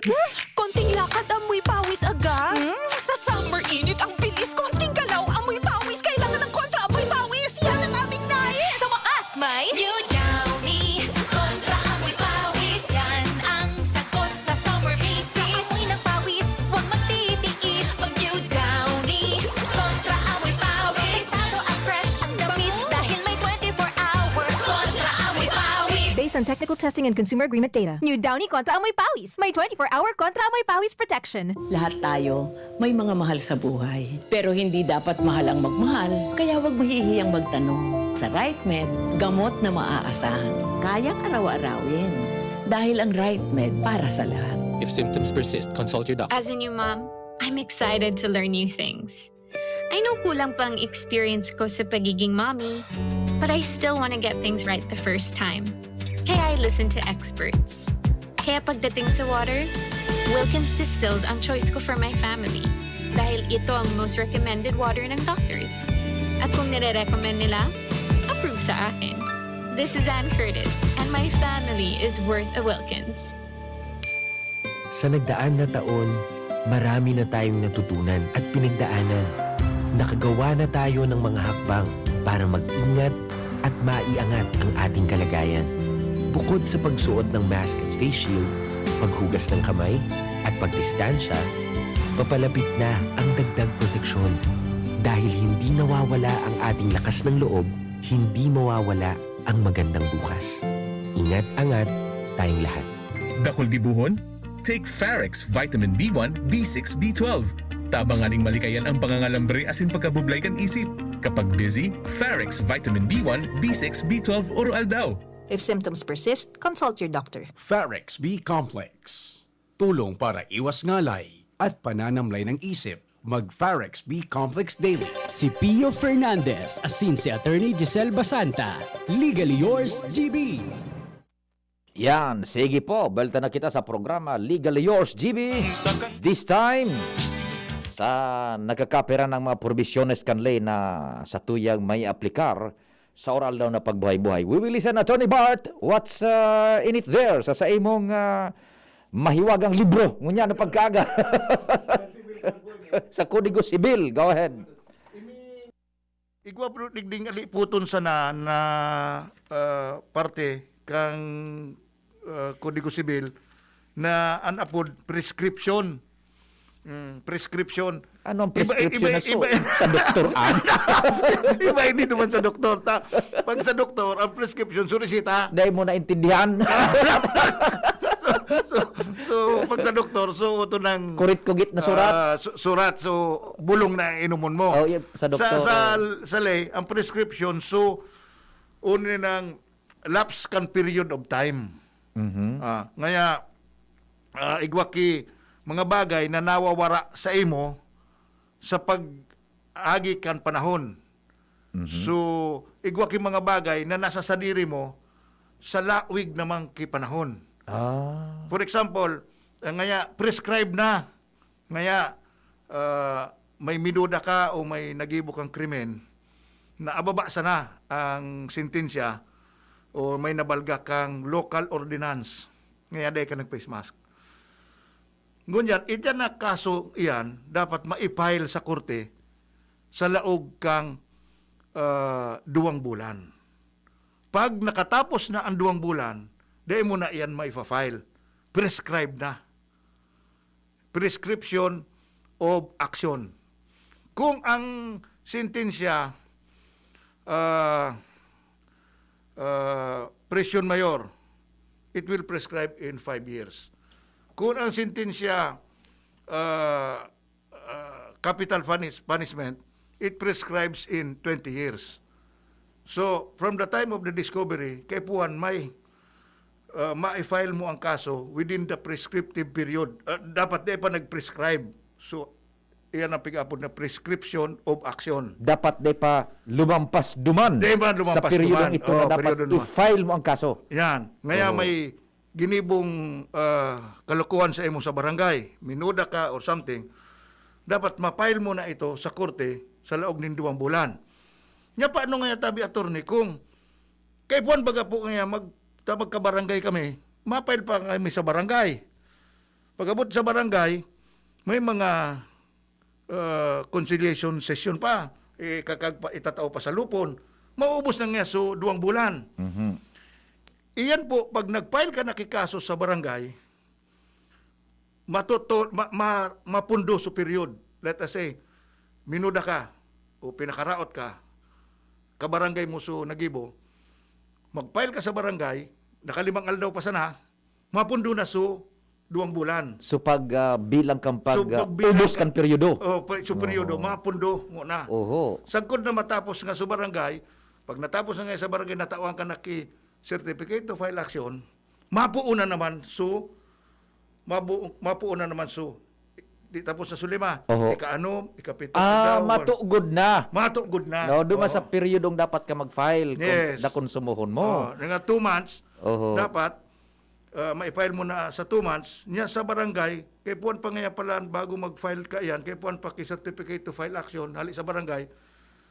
Konting lakad, amoy pawis agad. Hmm? Sa summer init, ang bilis. Konting galaw, amoy pawis. Kailangan ng kontra amoy pawis. Yan ang aming nais. Sa wakas, may New Downy Kontra Amoy Pawis. Yan ang sagot sa summer misis. Amoy ng pawis, huwag magtitiis. Mag New Downy Kontra Amoy Pawis. Protektado at fresh ang damit dahil may twenty-four hour Kontra Amoy Pawis. Based on technical testing and consumer agreement data. New Downy Kontra Amoy Pawis. May twenty-four hour Kontra Amoy Pawis protection. Lahat tayo may mga mahal sa buhay. Pero hindi dapat mahal ang magmahal, kaya huwag mahihiyang magtanong. Sa RightMed, gamot na maaasahan. Kayang araw-arawin. Dahil ang RightMed para sa lahat. If symptoms persist, consult your doctor. As a new mom, I'm excited to learn new things. I know kulang pa ang experience ko sa pagiging mommy, but I still want to get things right the first time. Kaya I listen to experts. Kaya pagdating sa water, Wilkins Distilled ang choice ko for my family dahil ito ang most recommended water ng doctors. At kung nire-recommend nila, approve sa akin. This is Anne Curtis, and my family is worth a Wilkins. Sa nagdaan na taon, marami na tayong natutunan at pinagdaanan. Nakagawa na tayo ng mga hakbang para mag-ingat at maiangat ang ating kalagayan. Bukod sa pagsuot ng mask at face shield, paghugas ng kamay, at pagdistansya, papalapit na ang dagdag proteksyon. Dahil hindi nawawala ang ating lakas ng loob, hindi mawawala ang magandang bukas. Ingat, angat, tayong lahat. Dakul gibohon? Take Farex Vitamin B one, B six, B twelve. Tabang nganing malikayan ang pangangalambre asin pagkabublay kan isip. Kapag busy, Farex Vitamin B one, B six, B twelve oro-aldaw. If symptoms persist, consult your doctor. Farex B Complex. Tulong para iwas ngalay at pananamlay ng isip. Mag Farex B Complex Daily. Si Pio Fernandez asin si Attorney Giselle Basanta. Legally yours, G B. Yan, sige po, buwelta na kita sa programa Legally Yours, G B. This time, sa nagkakapira ng mga probisyones kan ley na sa tuyang may aplikar sa oral daw na pagbuhay-buhay. We will listen, Attorney Bart, what's uh, in it there sa, sa imong uh, mahiwagang libro? Ngunyan na pagkaaga. Sa Kodigo Sibil, go ahead. Igwa po digding aliputon sana na ah, parte kang ah, Kodigo Sibil na an apod prescription. Mm, prescription. Anong Iba- prescription iba- na so? iba- Sa doktor ang? Iba hindi naman sa doktor. Ta, pag sa doktor, ang prescription, so resita. Dahil mo naintindihan. So, so, pag sa doktor, so ito ng Kurit-kugit na surat. ah, su- surat, so bulong na inumon mo. Oh, yun, sa doktor, Sa, sa, oh. sa ley, ang prescription, so uni ng lapse kan period of time. Mhm. Ah, ngaya, ah, igwa ki mga bagay na nawawara sa imo sa pag-agi kan panahon. Mhm. So, igwa ki mga bagay na nasa sadiri mo sa lawig naman ki panahon. Ah. For example, ah, ngaya, prescribe na. Ngaya, ah, may minuda ka o may nagibo kang krimen, naababa sana ang sentensya o may nabalga kang local ordinance. Ngaya dai ka nag-face mask. Ngunyan, ityan na kaso iyan, dapat ma-file sa korte sa laog kang ah, duwang bulan. Pag nakatapos na ang duwang bulan, dai mo na iyan maifa-file. Prescribe na. Prescription of action. Kung ang sentensya ah, ah, presyon mayor, it will prescribe in five years. Kung ang sentensya ah, ah, capital punish- punishment, it prescribes in twenty years. So, from the time of the discovery, kaipuhan may ah, ma-file mo ang kaso within the prescriptive period. Ah, dapat di pa nag-prescribe. So, iyan ang pig-apod na prescription of action. Dapat di pa lumampas duman Di pa lumampas sa peryodong duman. ito na Oh, dapat peryodo naman. i-file mo ang kaso. Yan. Ngaya Oo. may ginibong ah, kalokohan sa imo sa barangay, minuda ka or something, dapat ma-file mo na ito sa korte sa laog nin duwang bulan. Nya paano ngaya tabi, attorney, kung kaipuhan baga po ngaya mag, ta magkabarangay kami, ma-file pa kami sa barangay. Pag-abot sa barangay, may mga ah, conciliation session pa, eh, kakag pa, itatao pa sa lupon, maubos na nga so duwang bulan. Mhm. Iyan po, pag nag-file ka na ki kaso sa barangay, matuto, ma, ma, mapundo so period. Let us say, minuda ka o pinakaraot ka, kabarangay mo so nagibo, mag-file ka sa barangay, nakalimang aldaw pa sana, mapundo na so duwang bulan. So, pag, ah, bilang kang pag, So, ah, pag bilang ubos ka kan peryodo. Oh, per-, so peryodo, Oho. mapundo mo na. Oho. Sagkod na matapos nga sa barangay, pag natapos na nga sa barangay, natawan ka na ki certificate to file action, mapuo na naman so, mabu-, mapuo na naman so, di tapos sa sulima, Oho. ika-anom, ikapito, Ah, ikaw, matugod na. matugod na. No, duman Oo. sa peryodong dapat ka mag-file kung Yes. nakonsumohon mo. Oo, nga two months, Oho. dapat ah, ma-file mo na sa two months, nya sa barangay, kaipuhan pa ngaya pala bago mag-file ka iyan, kaipuhan pa ki certificate to file action, hali sa barangay,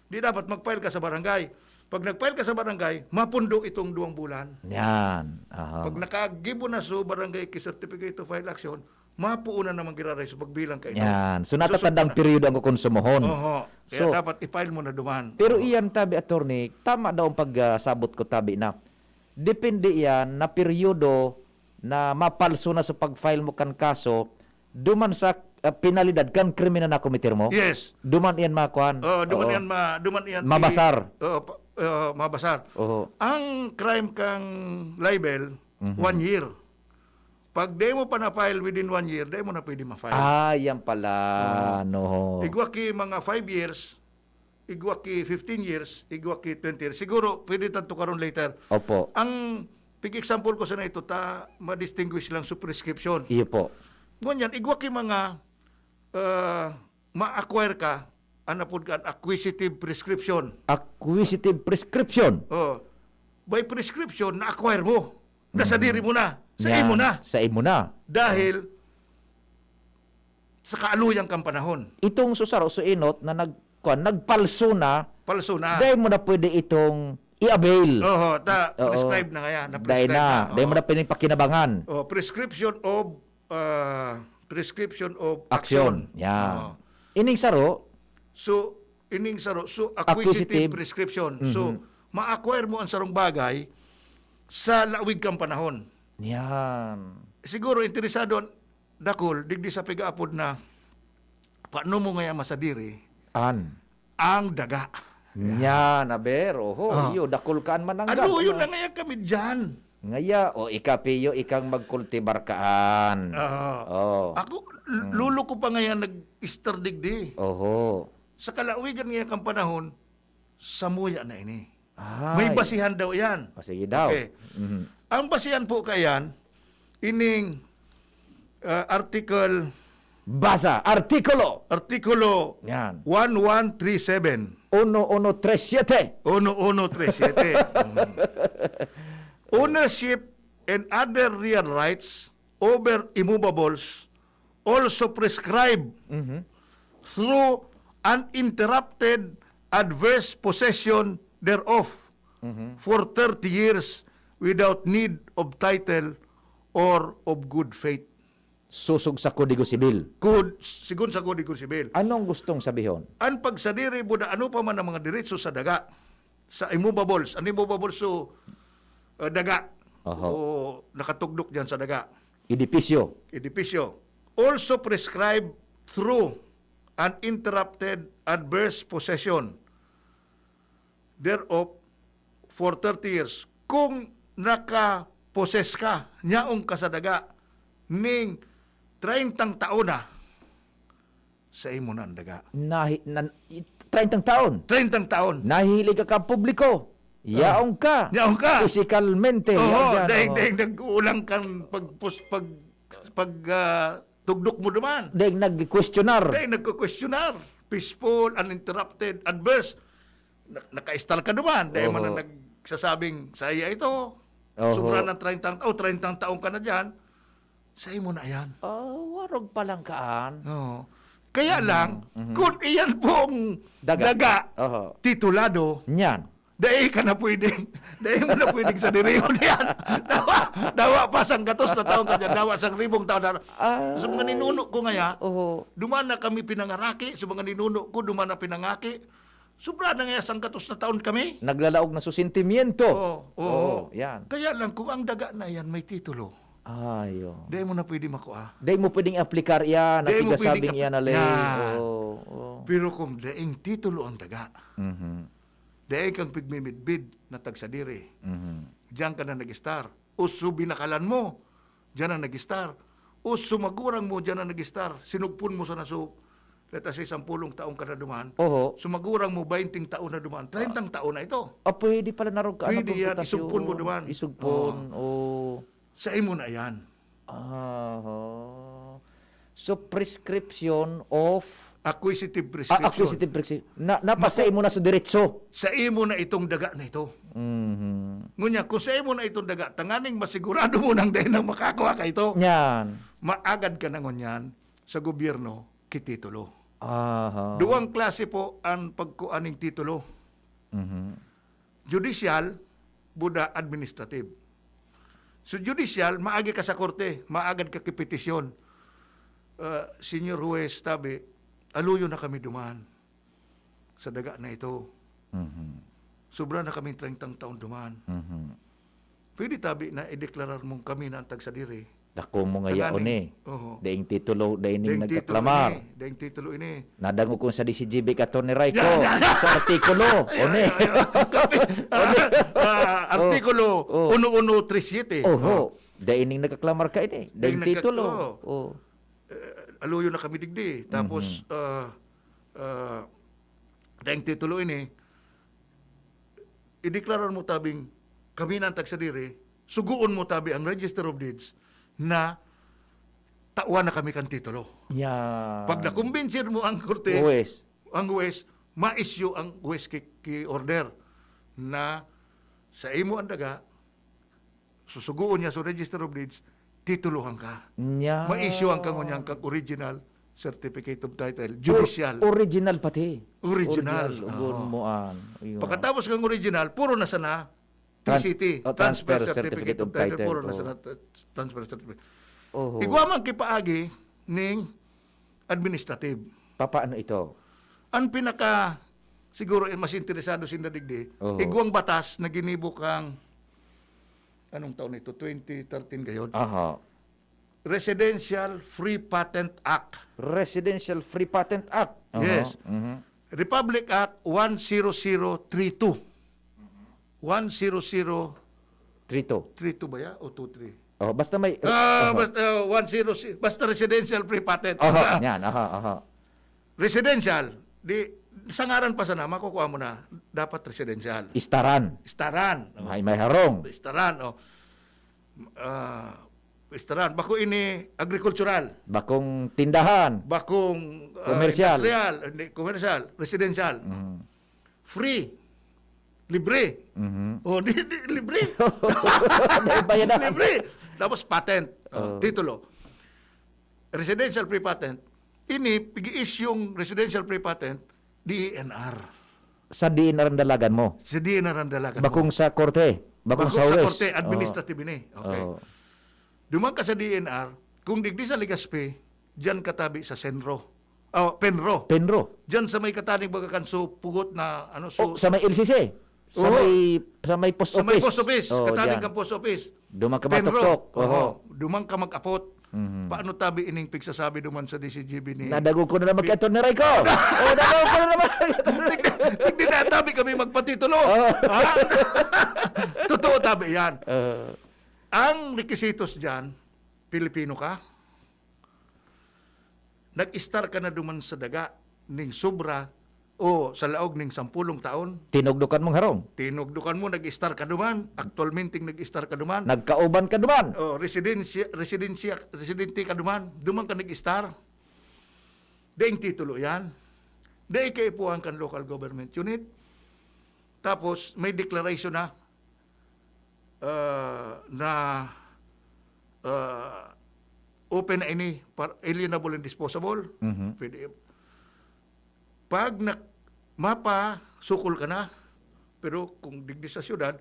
di dapat mag-file ka sa barangay. Pag nag-file ka sa barangay, mapundo itong duwang bulan. Yan. Aha. Pag nakagibo na so barangay ki certificate to file action, mapuo na naman giraray sa pagbilang ka ito. Yan. So, So, natatandang so, peryodo ang kukonsumohon. Oho. Kaya So, dapat i-file mo na duman. Pero Oho. iyan tabi, attorney, tama daw ang pagsabot ko tabi na depende iyan na peryodo na mapalso na sa pag-file mo kan kaso, duman sa, ah, penalidad kan krimen na nakometer mo? Yes. Duman iyan makuan? Oo, duman Oo. iyan ma-, duman iyan i- Mabasar? Oo, pa-, oo, mabasar. Oo. Ang crime kang libel, Mhm. One year. Pag di mo pa na-file within one year, di mo na pwede ma-file. Ah, yan pala, Oo. no. Igwa ki mga five years, igwa ki fifteen years, igwa ki twenty years. Siguro, pwede ta tukaron later. Opo. Ang pig-example ko sana ito, ta ma-distinguish lang sa prescription. Iyo po. Ngunyan, igwa ki mga, ah, ma-acquire ka, an apod kan acquisitive prescription. Acquisitive prescription? Oh. By prescription, na-acquire mo. Nasa Mm. diri mo na. Sa Yan, imo na. sa imo na. Dahil sa kaaluyan kang panahon. Itong susaro, so enot na nag-, kuwan, nagpalso na, Palso na. dahil mo na pwede itong i-avail. Oho, ta-, Oo. prescribe na nga yan, na-prescribe Dahil na, na, dahil mo oo. na pwedeng pakinabangan. Oh, prescription of, ah, prescription of Action. action. Yan. Oo. Ining saro, So, ining saro, so, acquisitive Acquisitive. prescription. So, Mhm. ma-acquire mo ang sarong bagay sa lawig kang panahon. Yan. Siguro, interesado an dakul, digdi sa pigaapod na, paano mo ngaya masadiri An. ang daga? Yan, aber, oho, Ah. iyo, dakul kaan man ang Ano, ga-, yun ano? na ngaya kami dyan. Ngaya, o, ika, Pio, ikang magkultibar kaan. Ah. Oh. Ako, l-, Mm. lolo ko pa ngaya nag-start digdi. Oho. Sa kalawigan ngaya kang panahon, samuya na ini. Ay. May basihan daw yan. Ah, sige daw. Okay. Mhm. Ang basihan po kayan, ining, ah, article Basa, artikulo. Artikulo Yan. one one three seven. Uno uno tres siete. Uno uno tres siete. Mm. Ownership and other real rights over immovables also prescribed Mhm. through uninterrupted adverse possession thereof Mhm. for thirty years without need of title or of good faith. Sosog sa Kodigo Sibil. Kud-, sigon sa Kodigo Sibil. Anong gustong sabihon? An pagsadiri buda ano pa man ang mga diretso sa daga, sa immovables. An immovables, so, ah, daga. Oho. O nakatugdok diyan sa daga. Edipisyo. Edipisyo. Also prescribed through uninterrupted adverse possession thereof for thirty years. Kung naka-possess ka, nyaong ka sa daga, ning treyntang taon na, sa imo na ang daga. Nahi-, nan-, i-, treyntang taon? Treyntang taon. Nahihiling ka kan publiko. Ah. Yaong ka. Yaong ka. Pisikalmente, Oo, yaon yan, dahil, oo. dahil nag-uulang kan pag-, pag-, pag, ah, tugdok mo duman. Dahil nag-questionar. Dahil nagko-questionar. Peaceful, uninterrupted, adverse. Na-, naka-stall ka duman. Dahil man Oho. na nagsasabing, "Saya ito." Oho. Sobra ng treyntang, oh, treyntang taon ka na diyan. Sa imo na yan. Ah, warog pa lang kaan. Oo. Kaya Mhm, lang, mhm. kung iyan pong Daga. daga, Oho. titulado, Nyan. dai ka na pwedeng, dai mo na pwedeng sadirihon yan. Dawa, dawa pa sanggatos na taon ka dyan, dawa sangribong taon na. Ah. Sa mga ninuno ko ngaya, Oho. duman na kami pinangaraki, sa mga ninuno ko, duman na pinangaki. Sobra na ngaya sanggatos na taon kami. Naglalaog na sa sentimiento. Oo, oo. Oo, yan. Kaya lang, kung ang daga na yan may titulo, Ay, oo. dai mo na pwede makua. Dai mo pwedeng aplikar iyan, Dai mo pwedeng aplikar. Yan. Oo, oo. Pero kung daing titulo ang daga, Mhm. dai kang pigmimidbid na tagsadiri. Mhm. Diyan ka na nag-star. O so binakalan mo, diyan na nag-star. O so magurang mo, diyan na nag-star. Sinugpon mo sana so, let us say, sampulong taon ka na duman. Oho. So magurang mo, bainting taon na duman. Treyntang taon na ito. Ah, pwede pala narog ka, Pwede ano, yan, pagputasyon. isugpon mo duman. Isugpon, Oo. oo. Sa imo na yan. Aha. So, prescription of Acquisitive Ah, prescription. acquisitive prescription. Na, napasa Mako- imo na sa diretso. Sa imo na itong daga na ito. Mhm. Ngunya, kung sa imo na itong daga, tanganing masigurado mo nang dahil nang makakua ka ito. Yan. Maagad ka na ngunyan sa gobyerno ki titulo. Aha. Duwang klase po ang pagkuan ning titulo. Mhm. Judicial, buda administrative. So, judicial, maagi ka sa korte, maagad ka ki petisyon. Ah, Senyor Huwes, tabi, aluyon na kami duman sa daga na ito. Mhm. Sobra na kaming treyntang taon duman. Mhm. Pwede tabi na ideklarar mong kami na ang tagsadiri. Dako mo nga yaon Tanganing. eh. Oho. Daing titulo, daing ning Daing titulo nagkaklamar. ini. Daing titulo ini. Nadangog ko sa D C G B ka, Attorney Ray ko. Yan, yan. Sa artikulo, Ayan, one. ayan, ayan. Kapi, ah, ah, Oh. Artikulo Oh. uno uno tres siete. Oho. Daing ning nagkaklamar ka ini. Daing Daing nagkak-, titulo. oh. Oh. Eh, aluyo na kami digdi. Tapos, Mhm. ah, ah, daing titulo ini, ideklarar mo tabing kami na ang tagsadiri, sugoon mo tabi ang Register of Deeds na tawan na kami kan titulo. Yan. Pag nakumbinsi mo ang korte, Huwes. ang huwes, ma-issue ang huwes ki, ki order na sa imo ang daga, susugoon niya sa Register of Deeds, titulohan ka. Nya. Ma-issue ang kangunyan kang original certificate of title, judicial. Or-, original pati. Original. Original, ugon Oo. mo an. Ayun. Pagkatapos kang original, puro na sana Trans-, T C T, oh, transfer certificate of title, puro na oh. sana tra-, transfer certificate. Oho. Igwa man kipaagi ning administrative. Papaano ito? Ang pinaka, siguro, eh, mas interesado sinda digdi, Oho. igwang batas na ginibo kang, anong taon ito? Twenty thirteen gayod. Aha. Residential Free Patent Act. Residential Free Patent Act. Aha. Yes. Mhm. Republic Act one zero zero three two. One zero zero Three two. three two ba ya? O two three? Oh, basta may... Ah, aha. basta, uh, one zero, basta residential free patent. Aha, yan, aha, aha. Residential, di, sa ngaran pa sana, makukuha mo na, dapat residential. Istaran. Istaran. Oh. May, may harong. Istaran, oh. Ah, istaran. Bako ini agricultural. Bakong tindahan. Bakong ah, Komersyal. Industrial, hindi, commercial, residential. Mhm. Free. Libre. Mhm. Oh, di, di, libre. May bayadan. Libre. Tapos patent. Oh, Oh. Titulo. Residential free patent. Ini, pig-i-issue yung residential free patent, D E N R. Sa D E N R ang dalagan mo. Sa D E N R ang dalagan mo. Bakong sa korte. Bakong, Bakong sa sa huwes. korte, administrative ini. Okay. Oh. Duman ka sa D E N R, kung digdi sa Legazpi, diyan ka tabi sa Senro. Oh, Penro. Penro. Diyan sa may kataning baga kan so pugot na ano Oh, so sa may L C C. Sa Oo. may, sa may post sa may office. post office, Oh, kataning dyan. Kang post office. Duman ka Penro. matuktok. Oo. Oho. Duman ka mag-apot. Mhm. Paano tabi ining pigsasabi duman sa D C G B ni? Nadagog ko na naman kay Attorney Ray ko. Oh, nadagog ko na naman kay Attorney Ray ko. Hindi na tabi kami magpatitulo. Oo. Ha? Totoo tabi yan. Ah, Ang requisitos dyan, Pilipino ka, nag-istar ka na duman sa daga ning sobra o sa laog ning sampulong taon, tinugdukan mong harong. Tinugdukan mo, nag-istar ka duman, aktualmenteng nag-istar ka duman. Nagkauban ka duman. O, residensya, residensya, residente ka duman, duman ka nag-istar. Daing titulo yan. Daing kaipuhan kan local government unit. Tapos, may declaration na, ah, na ah, open na ini, par-, alienable and disposable. Mhm. Pwede. Pag na, mapasukol ka na, pero kung digdi sa syudad,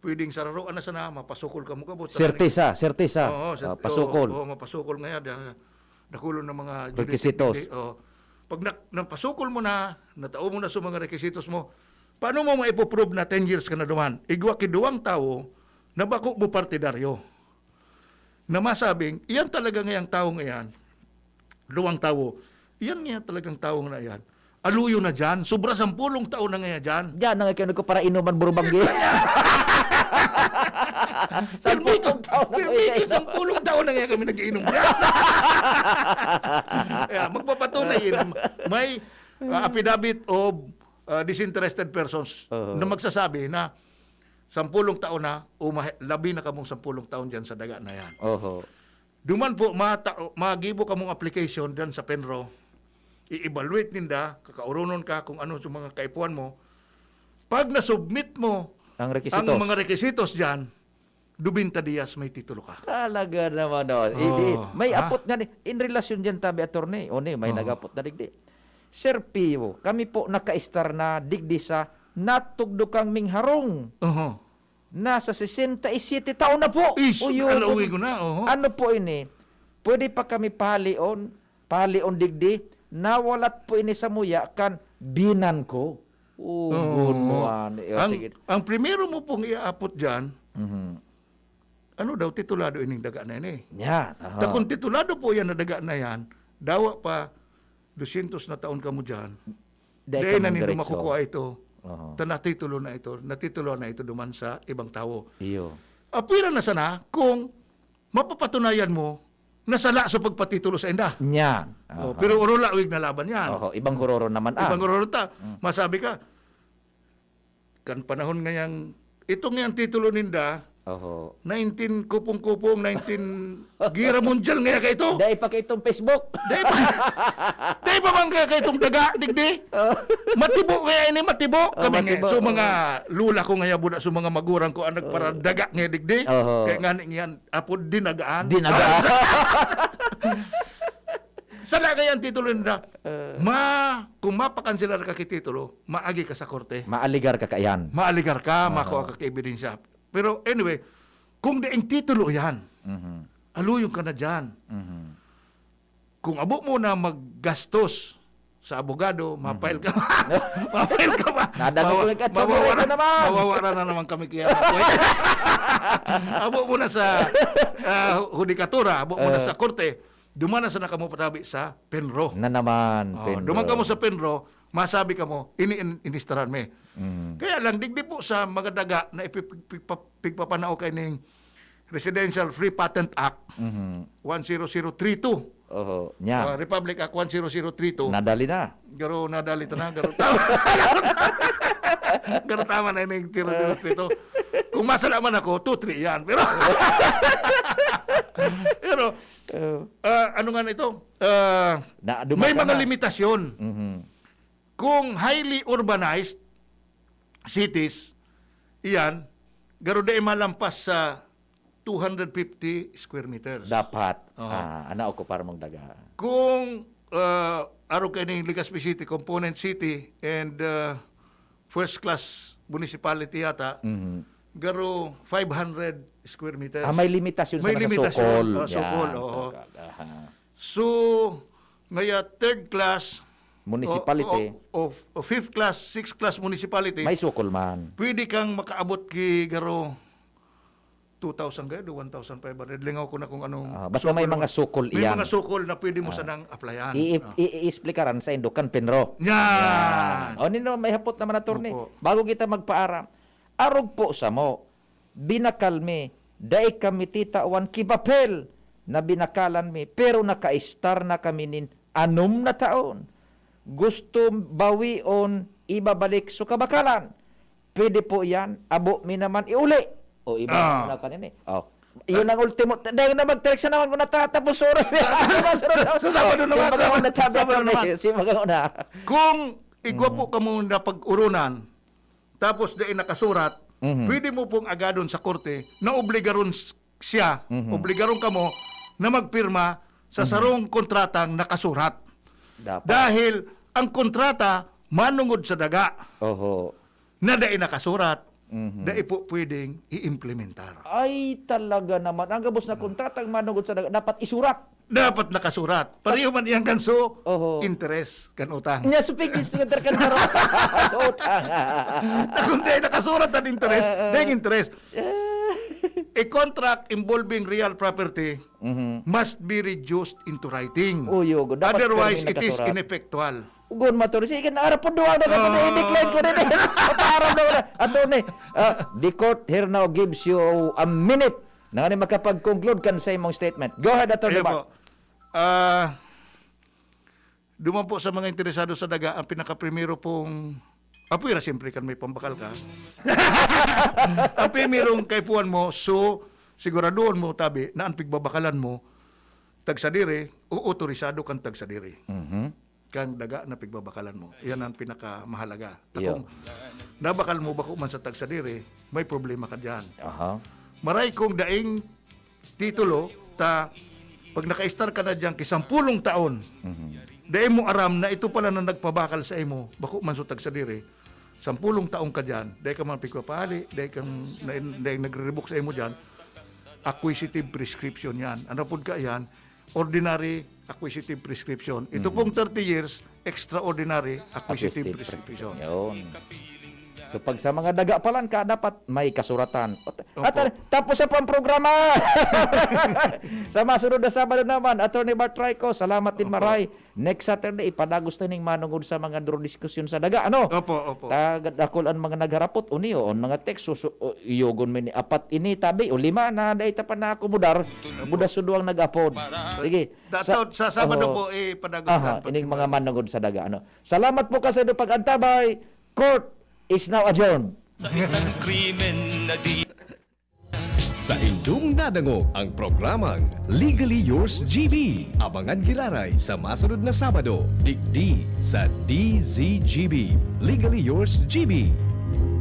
pwedeng sararoan na sana, mapasukol ka mo kabot. Sertisa, sertisa. Oo, sa, Ah, pasukol. Oo, oo, mapasukol nga yan. Dakulo ng mga Requisitos. Jurisdiction, oh. Pag na, napasukol mo na, natao mo na sa mga requisitos mo, paano mo maipoprove na ten years ka na duman? Igwa ki duwang tawo na bako mo partidaryo. Na masabing, iyan talaga ngayang tawo ngayan, duwang tawo, iyan nga talagang tawo na yan, aluyo na dyan, sobra sampulong taon na ngaya dyan. Diyan na nga kayo nagkapara inuman, burubanggi. Sampulong taon na Pirmi kayo. Sampulong taon na ngaya kami nag-iinom dyan. Kaya magpapatunay yun. May ah, affidavit of ah, disinterested persons Oo. na magsasabi na sampulong taon na o mahi- labi na kamong sampulong taon dyan sa daga na yan. Oho. Duman po, mata- magibo kamong application dyan sa Penro, i-evaluate ninda, kakauronon ka kung ano sa mga kaipuhan mo. Pag na-submit mo Ang requisitos. ang mga requisitos dyan, dubinta diyas may titulo ka. Talaga naman, oh. Hindi, Oh, may ha? apot nga ni, in relasyon dyan, tabi, attorney. O ni, may Oh. nag-apot na digdi. Sir Pio, kami po nakaistar na digdi sa natugdukang ming harong. Oho. Nasa sesenta y siete taon na po. Ish, Uyo, alawi ko na, oho. Ano po ini? Pwede pa kami pahalion, pahalion digdi? Nawalat po ini sa muya kan binan ko. Ugon mo, ani. O, Ang, sige. ang primero mo pong iaapot dyan, Mhm. ano daw, titulado ining daga na ini. Yan, aha. Ta kung titulado po yan na daga na yan, dawa pa, dusyentos na taon kamo dyan, Dai dai ka na man nindo diretso. Makukuha ito. Oho. Ta natitulo na ito, natitulo na ito duman sa ibang tawo. Iyo. Apwera na sana kung mapapatunayan mo na sala sa pagpatitulo sa inda. Yan. Oh, aha. Pero orolawig na laban yan. Oho, ibang hororo naman, ah. Ibang hororo ta. Mm. Masabi ka, kan panahon ngayang, itong ngayang titulo ninda, Oho. nineteen kupong-kupong, nineteen Gera Mundial ngaya ka ito. Dai pa kaitong Facebook. Dai pa, dai pa bang kaya kaitong daga, digdi? Oh. Matibo kaya ini, matibo. Oh, kami nga, matibo, so mga oh. Lula ko ngaya, buda, so mga magurang ko, ang nagparadaga ngaya, digdi. Oho. Kaya nga ni yan, apo, dinagaan. Dinagaan. Sala kaya ang titulo ninda. Eh. Ma, kung mapakanselar ka ki titulo, maagi ka sa korte. Maaligar ka kaiyan. Maaligar ka, Aha. Makuha ka ki ebidensya. Pero anyway, kung daing titulo yan, Mhm. aluyon ka na dyan. Mhm. Kung abo mo na maggastos sa abogado, Mhm. ma-file ka pa. Ma-file ka pa. Nadasal Mawa-, ko lang ka, mawawara, Chong, ito naman. Mawawara na naman kami kaya. Abo mo na sa, ah, hudikatura, abo mo na Eh. sa korte, duman na sana kamo patabi sa PENRO. Na naman, Oh, PENRO. Duman kamo sa PENRO, masabi kamo, ini in-, inistaran mi. Mm. Kaya lang, digdi po sa mga daga na ipipig-, pigpa-, pigpapanao kay ning Residential Free Patent Act, Mhm. one zero zero three two. Oho, nya. Ah, Republic Act one zero zero three two. Nadali na. Garo, nadali ta na, garo tama. Garo tama na yung zero zero three two. Kung masala man ako, two three yan. Pero, pero, Oh. ah, ano nga na ito? Ah, Na, may dumaga mga na. Limitasyon. Mhm. Kung highly urbanized cities, iyan, garo dai malampas sa two hundred fifty square meters. Dapat. Oo. Ah, ana okupar mong daga. Kung, ah, arog kaini Legazpi City, Component City, and, ah, first class municipality yata, Mhm. garo five hundred square meters. Ah, may limitasyon May sana sa limitasyon. Sokol. Oh, Sokol, Yan, oo. Sokol. Aha. So, ngaya third class, Municipality. o, o, o, o fifth class, sixth class municipality, May sukol man. pwede kang makaabot ki garo two thousand kaya, do one thousand five hundred. Lingaw ko na kung anong Ah, basta may sukol mga mo. Sukol May iyan. Mga sukol na pwede mo Ah. sanang applyan. I-, Ah. i-, i-explikaran sa indo kan PENRO. Yan. Yan. O, nino, may hapot naman, attorney. Opo. Bago kita magpaaram, arog po samo, binakal mi, dai kami titawan ki papel na binakalan mi, pero nakaistar na kami nin anom na taon. Gusto bawion, ibabalik so kabakalan. Pwede po yan, abo mi naman iuli. O, iba Ah. na kanini. Oh. Yun ang ultimo. Dahil na magtereksa naman kung natatapos oras. Sa Sabado naman, Sabado. Sabado naman. Si mga una. Kung igwa po Mm. kamo na pag-urunan, tapos dai nakasurat, Mhm. pwede mo pong agadon sa korte na obligaron s-, siya, Mhm. obligaron kamo na magpirma sa Mhm. sarong kontratang nakasurat. Dapat. Dahil ang kontrata manungod sa daga Oho. na dai nakasurat, Mhm. dai po pwedeng i-implementar. Ay, talaga naman. Ang gabos na kontratang manungod sa daga, dapat isurat. Dapat nakasurat. Pareho man iyang ganso, Oho. interes kan utang. Nya, supig, supig, kan saro. Sa utang. Na kung di nakasurat ang interes, Eh, eh. di ang interes. Eh. A contract involving real property Mhm. must be reduced into writing. Uy, yugo. Dapat Otherwise, pirmi it is nakasurat. ineffectual. Ugon, matur. Sige, naarap po duwa na ka, Ah. i-decline ko rin eh. Papaarap na wala. Attorney, ah, the court here now gives you a minute. Na nga ni makapag-conclude kan sa imong statement. Go ahead, Attorney Ayan Mark. po. Ah, duman po sa mga interesado sa daga, ang pinakaprimero pong, apoy ra, siyempre, kan may pambakal ka. Ang primerong kaipuhan mo, so, siguraduhon mo, tabi, na ang pigbabakalan mo, tagsadiri, o otorisado kan tagsadiri. Mhm. Kan daga na pigbabakalan mo. Iyan ang pinakamahalaga. Iyo. Kung nabakal mo, bako man sa tagsadiri, may problema ka diyan. Aha. Maray kung daing titulo, ta, pag nakaistar ka na diyan, kisampulong taon, Mhm. dai mo aram na ito pala na nagpabakal sa imo, bako man sa tagsadiri, sampulong taon ka diyan, dai ka man pigpapahali, dai kang, dai, dai nagre-revoke sa imo diyan, acquisitive prescription yan. Ano pod ka yan? Ordinary acquisitive prescription. Ito Mhm. pong thirty years, extraordinary acquisitive Acquisitive prescription. prescription. Yun. So, pag sa mga daga pa lang ka, dapat may kasuratan. Ot-, Opo. At, ah, tapos na po ang programa. Sa masunod na Sabado naman, Attorney Bart Rayco, salamat din, Opo. Maray. Next Saturday, ipadagos ta ning manungod sa mga duro diskusyon sa daga, ano? Opo, opo. Tagad akol ang mga nagharapot, uni, o, ang mga text, so, so, o, iyogon mi ni apat ini, tabi, o lima na, dahil ta pa naakomodar, buda suduang nag-apod. Sige. Datot, sa Sabado oo. po, eh, padagos Aha, na. ining mga manungod sa daga, ano? Salamat po kasi do pag-antabay. Court is now adjourned. Sa isang krimen na di Sa indong nadangog ang programang Legally Yours G B. Abangan giraray sa masunod na Sabado, digdi sa D Z G B. Legally Yours G B.